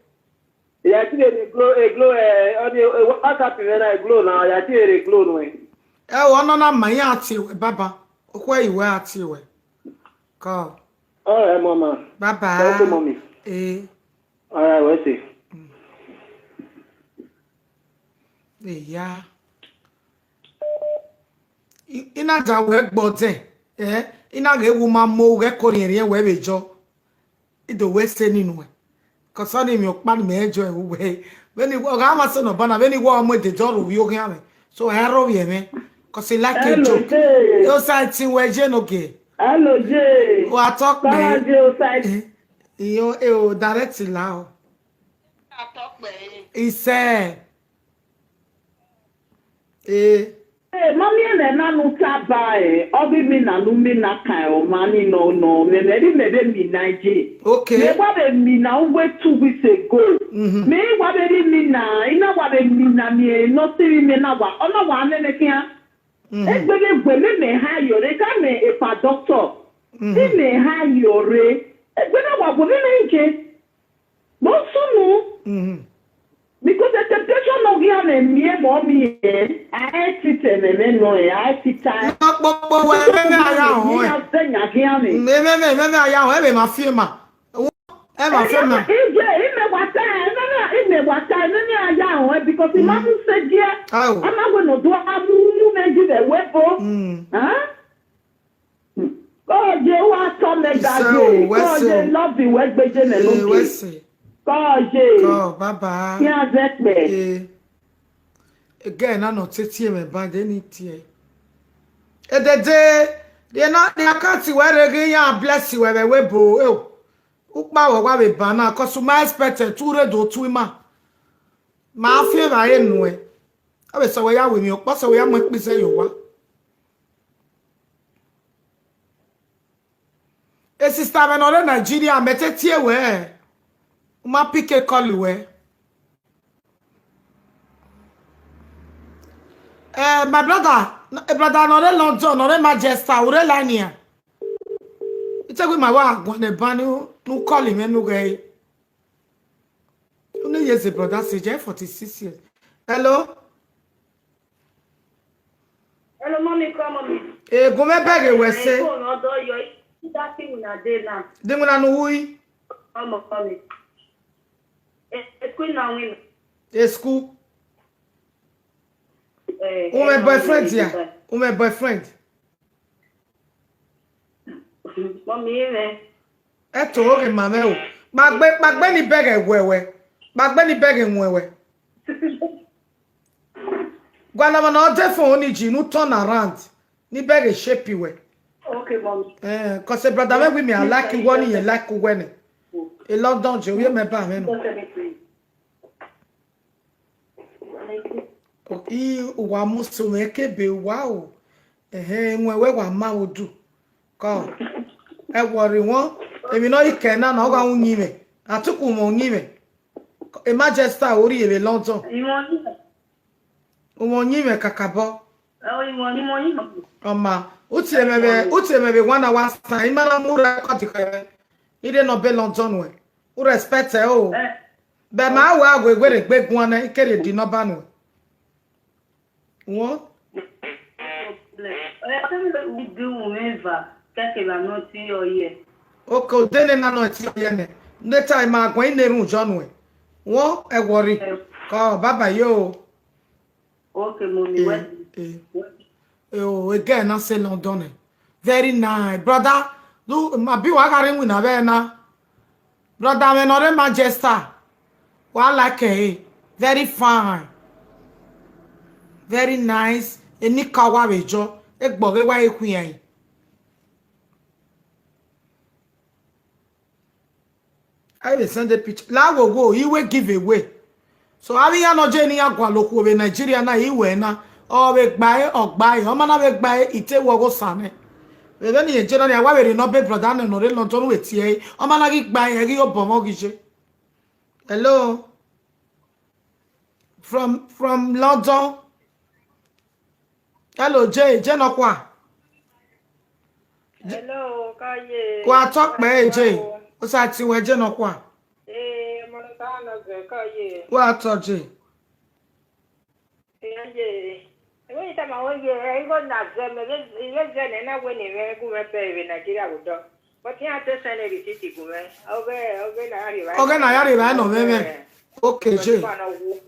Ya ti lè glo, e glo, eh, ọ ni, eh, WhatsApp rẹ na, e glo na, ya ti lè glo nuẹn. Ẹ o, ọ nọ na ma iran tie wẹ, baba. Okhuo ẹre wẹ a tie wẹ. Kọ. All right, mama. Bye bye. Thank you, mommy. Eh. All right, we see. Eya. I, I na ga wẹ gbọdẹ, eh, I na ghẹ wu ma mo ghẹ ko riẹnriẹn wẹ vbe jọ. I do wẹ sẹ ni nuẹn. Kọsọ ni emwi ọkpa ni mẹ jọ ẹvbo wẹ. Vbene ọ gha ma sẹ nọ bana, vbene wọ mu edede ọrọ ovbi oghian mwẹ. So, ẹ rọ vbiẹ mwẹ. Cause I like a joke. Hello, Jay. Yo, sa ti wẹ je no ge. Hello, Jay. Wa talk, man. Kala je o sa. Eh, iyo, e o direct la o. Wa talk, man. Isẹ. Eh. Eh, ma miẹn ẹmwẹ na ne u taba, eh, ọ ghi mina ne u mina kan ọmwa ni nọ nọ, mẹ, mẹ, mẹ vbe mina je. Okay. Mẹ wa vbe mina uwu two weeks ago. Mhm. Mẹ wa vbe rhie mina, I na wa vbe mina miẹn ne ọ sirri mẹ na wa, ọ na wa nene khian. Mhm. Egbe vbe gue mẹ, mẹ ha yọ rre, ka mẹ epa doctor. Mhm. Mẹ ha yọ rre. Egbe na wa gue mẹ, mẹ je. Vbe ọ sunu? Mhm. Because the temptation ne ọ ghi a mwẹ miẹn vbe ọ miẹn, a i titẹ mwẹ, mwẹ nọ, a i tita. Ima kpokpo wẹ, ẹmwẹ a ya họn ẹ. Mẹ ya zẹ yan ghi a mwẹ. Mm, ẹmwẹ, ẹmwẹ, ẹmwẹ a ya họn, ẹmwẹ ma fiema. Ẹ ma fiema. Ije, imẹ wa ta, ẹmwẹ, imẹ wa ta, ẹmwẹ a ya họn ẹ, because ima mu sẹ giẹ. Ao. A ma wẹ ne ọ do a mu, mu mwẹ ji vbe ẹvbo. Mm. Huh? Kọje wa tọ mẹ gaje, kọje love wẹ gbeje mẹ noke. Kọje. Kọ, bye bye. Iran zẹ kpẹ. Eh. Ẹgẹ na nọ te tie mwẹ bande ni tie. Edede, rhie na, rhie account wẹ rre ghe iran bless wẹ vbe ẹvbo ebo. Eh, ukpa wẹ wa vbe ban na, cause u ma expect te u rre do tu ima. Ma fi evbare nuẹn. Ọ vbe sẹ wẹ ya ru emwi ọkpa, sẹ wẹ ya mu ẹkpo izẹ ye owa. E sister mwẹ ne ọ rre Nigeria, mẹ te tie wẹ, u ma pick call wẹ. Eh, my brother, n-, brother ne ọ rre London, ne ọ rre Manchester, u rre la nian. I te wẹ ma wa guan nẹ ban ne u, ne u call mwẹ ne u ghẹ re. Unu ye eze brother sẹ, forty-six years. Hello? Hello, mommy, come, mommy. Eh, gu mwẹ bẹghe wẹ sẹ. Eh, phone ọdọ yọ, I da ki wina de na. De wina nu wu yi? Ọmọ, mommy. Eh, eh, school na wina. Eh, school. Eh, u mwẹ eh, boyfriend mommy, ya? Dubai. U mwẹ boyfriend? Mọmi mwẹ. Ẹto ghe ma mwẹ o. Kpagbe, kpagbe ni bẹghe wẹwẹ. Kpagbe ni bẹghe wẹwẹ. Gualọ ọmọ na ọ de fo ni ji, ne u turn around. Ni bẹghe shape wẹ. Okay, mommy. Eh, cause brother mwẹ wi mi, I like wọ ni, I like wẹ nẹ. E London je, ovbi mẹ ba mwẹ nọ. I, uwa mu so mwẹ ke be uwa o. Ẹhẹn, ẹwẹn wẹ wa ma vbe odu. Kọ, ẹ worry wọn, emwi ne ọ i kẹ na, ne ọ gha uyinmwẹ. Atuku mwẹ uyinmwẹ. E Manchester, u rrie vbe London. Imọ ni. U mwẹ uyinmwẹ kakabọ. Ẹ, imọ ni, imọ ni. Ọ ma, u tie mwẹ vbe, u tie mwẹ vbe one hour time, I ma na mu record khẹ mwẹ. I rre nọ be London wẹ. U respect ẹ o. Eh. Bẹ ma wa wẹ wẹ rre egbe guan nẹ, I kere di nọmba nuẹn. Wọ? Ọya, tell me what we do whenever, kẹkẹ la nọ ti ọ yẹ. Okay, odẹ nẹ na nọ ti ọ yẹ nẹ. Later, I ma guan ine run jọ nuẹn. Wọ, ẹ worry. Eh. Kọ, bye bye yo. Okay, mommy. Eh, well, eh. Well. Eh, oh, again, I say London, eh. Very nice, brother. Do, ma bi wa gha rre iwinna vbe na. Brother, mwẹ ne ọ rre Manchester. Wa like, eh. Very fine. Very nice. Eni ka wa vbe jọ. Egbọghe wa e khuian. I will send a picture. La wo wo, I will give away. So, avbe iran nọ je ne iran gualọ okhuo vbe Nigeria na, I wẹ na, ọ vbe gbae, ọ gbae, ọ ma na vbe gbae, I te wẹ ọghe Osa nẹ. Vbe vbene irẹn je na nia, wa vbe rhie nọ be brother nẹ ne ọ rre London vbe tie ẹre, ọ ma na ghi gbae, ẹ ghi obọ mwẹ ọ ghi ye. Hello? From, from London? Hello, Jay, Jay nọkhua. Hello, ka ye. Wa tọ kpẹ, Jay. Osaiti wẹ, Jay nọkhua. Eh, ọmọ ne ta nọ zẹ, ka ye. Wa tọ, Jay. Eh, ye. Ẹmwẹ ne I tama wẹ ye, eh, igho na zẹ mẹ, vbe, vbe zẹ nẹ, na wẹ ne imẹ gu mwẹ bẹre vbe Nigeria vbe odọ. But iran te send receipt gu mwẹ. Ọghe, ọghe na ya rhie evba. Ọghe na ya rhie evba nọ mwẹ mwẹ. Eh. Okay, Jay. But iran nọ wu.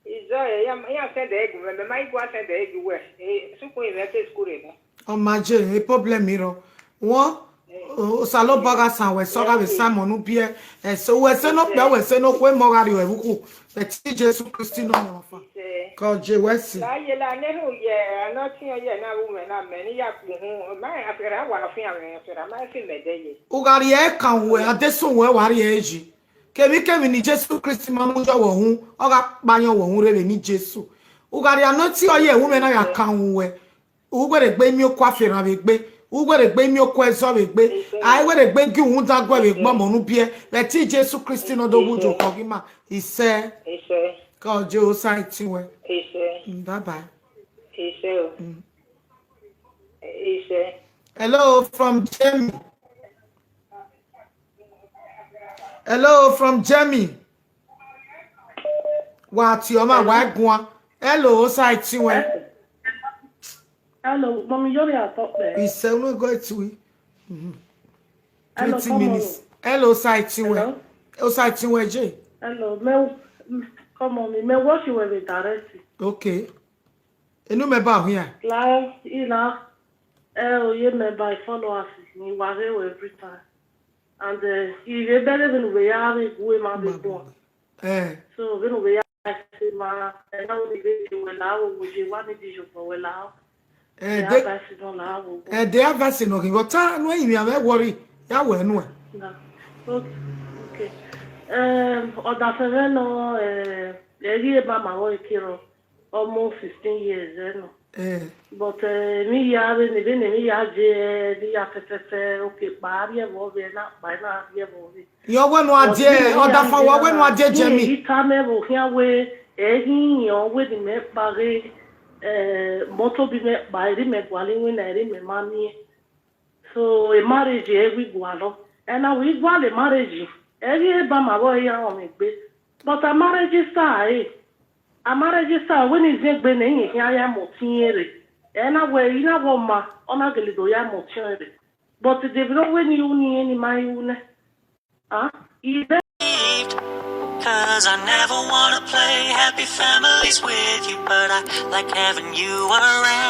Izọ, eh, iran, iran send ẹre gu mwẹ, mẹ ma i gua send ẹre gu wẹ. Eh, sukun imẹ ke school rre nọ. Ọ ma je, e problem i rrọọ. Wọ, Osanobua gha san wẹ, sẹ ọ gha vbe san mọ ne u biẹ. Ẹse, wẹ sẹ ne okpia, wẹ sẹ ne okhuo, emọ gha rrie ẹvbo ukhu. Vbe ẹtin Jesu Kristi ne Ọmwa Ọfa. Ka ọ je wẹ si. La ye la ne hu ye, anọ tiọn ye na ru mwẹ na mẹ, ne I ya kpu uhun, ma afẹra wa fian mwẹ, afẹra ma fi mẹ dẹ ye. U gha rrie ẹkan wẹ, adesun wẹ wa rrie yi. Kevbikevbi ne Jesu Kristi ma mu yọ wẹ uhun, ọ gha kpa yọ wẹ uhun rre vbe eni Jesu. U gha rrie anọ tiọn ye, ẹwu mwẹ na ya kan uhun wẹ. U wẹ rhie egbe miẹn okhuo afianma vbe egbe, u wẹ rhie egbe miẹn okhuo ẹzọ vbe egbe, a i wẹ rhie egbe gie uhunmwu dan guẹ vbe egbe ọmọ ne u biẹ, vbe ẹtin Jesu Kristi ne ọ do wu ju okọ ghi ima, isẹ. Isẹ. Ka ọ je Osaiti wẹ. Isẹ. Mm, bye bye. Isẹ o. Mm. Isẹ. Hello, from Germany. Hello, from Germany. Wa tie ọmwa, wa guan. Hello, Osaiti wẹ. Hello, mọmi, yọ vbe a tọ kpẹ. Isẹ, unu go to we. Mhm. Hello, twenty minutes. Hello, Osaiti wẹ. Hello? Osaiti wẹ je. Hello, mẹ, come on, mẹ watch you with direct. Okay. Enu mẹ ba hia. La, ila, eh, oye mẹ ba followers ni wa ghe we every time. And, eh, I vbe bẹghe vbene u vbe ya vbe gu emwa vbe guan. Eh. So, vbene u vbe ya se ma, eh, na wẹ ni vbe je wẹ la, wo wo je wa ni di je okpọ wẹ la. Eh, de, advice nọ la, wo wo. Eh, de advice nọ ghi vbe ta nu ẹyin mẹ worry, ya wẹ nuẹn. Na. Okay. Okay. Um, ọdafẹn mwẹ nọ, eh, ẹ ghi e ba ma vbọ ke rrọọ. Almost sixteen years, eh, no. Eh. But, eh, emwi hia vbe ne, vbene emwi hia ye, eh, ne I ya fẹfẹfẹ, okpia kpa rhie ẹvbo vbe, na kpa na rhie ẹvbo vbe. Yọ wẹ nu a die, ọdafẹn wẹ wẹ nu a die Jemi. I tama ẹvbo khian wẹ, ẹ ghi yan wẹ ne imẹ kpa ghe, eh, mọto bi mẹ kpa, erha mẹ gualọ iwinna, erha mẹ ma miẹn. So, a marriage ẹ i gualọ. Ẹna wẹ I gualọ marriage, ẹ ghi e ba ma vbọ ya rọnmwẹ egbe. But a marriage star ẹre, a marriage star wẹ ne I zin egbe ne irẹn khian ya mẹ ọtiẹn rre. Ẹna wẹ I na wẹ ọma, ọ na gele do ya mẹ ọtiẹn rre. But de vbe wẹ ne I ru ne irẹn ne I ma ru nẹ. Ah, I bẹ Cause I never wanna play happy families with you, but I like having you around.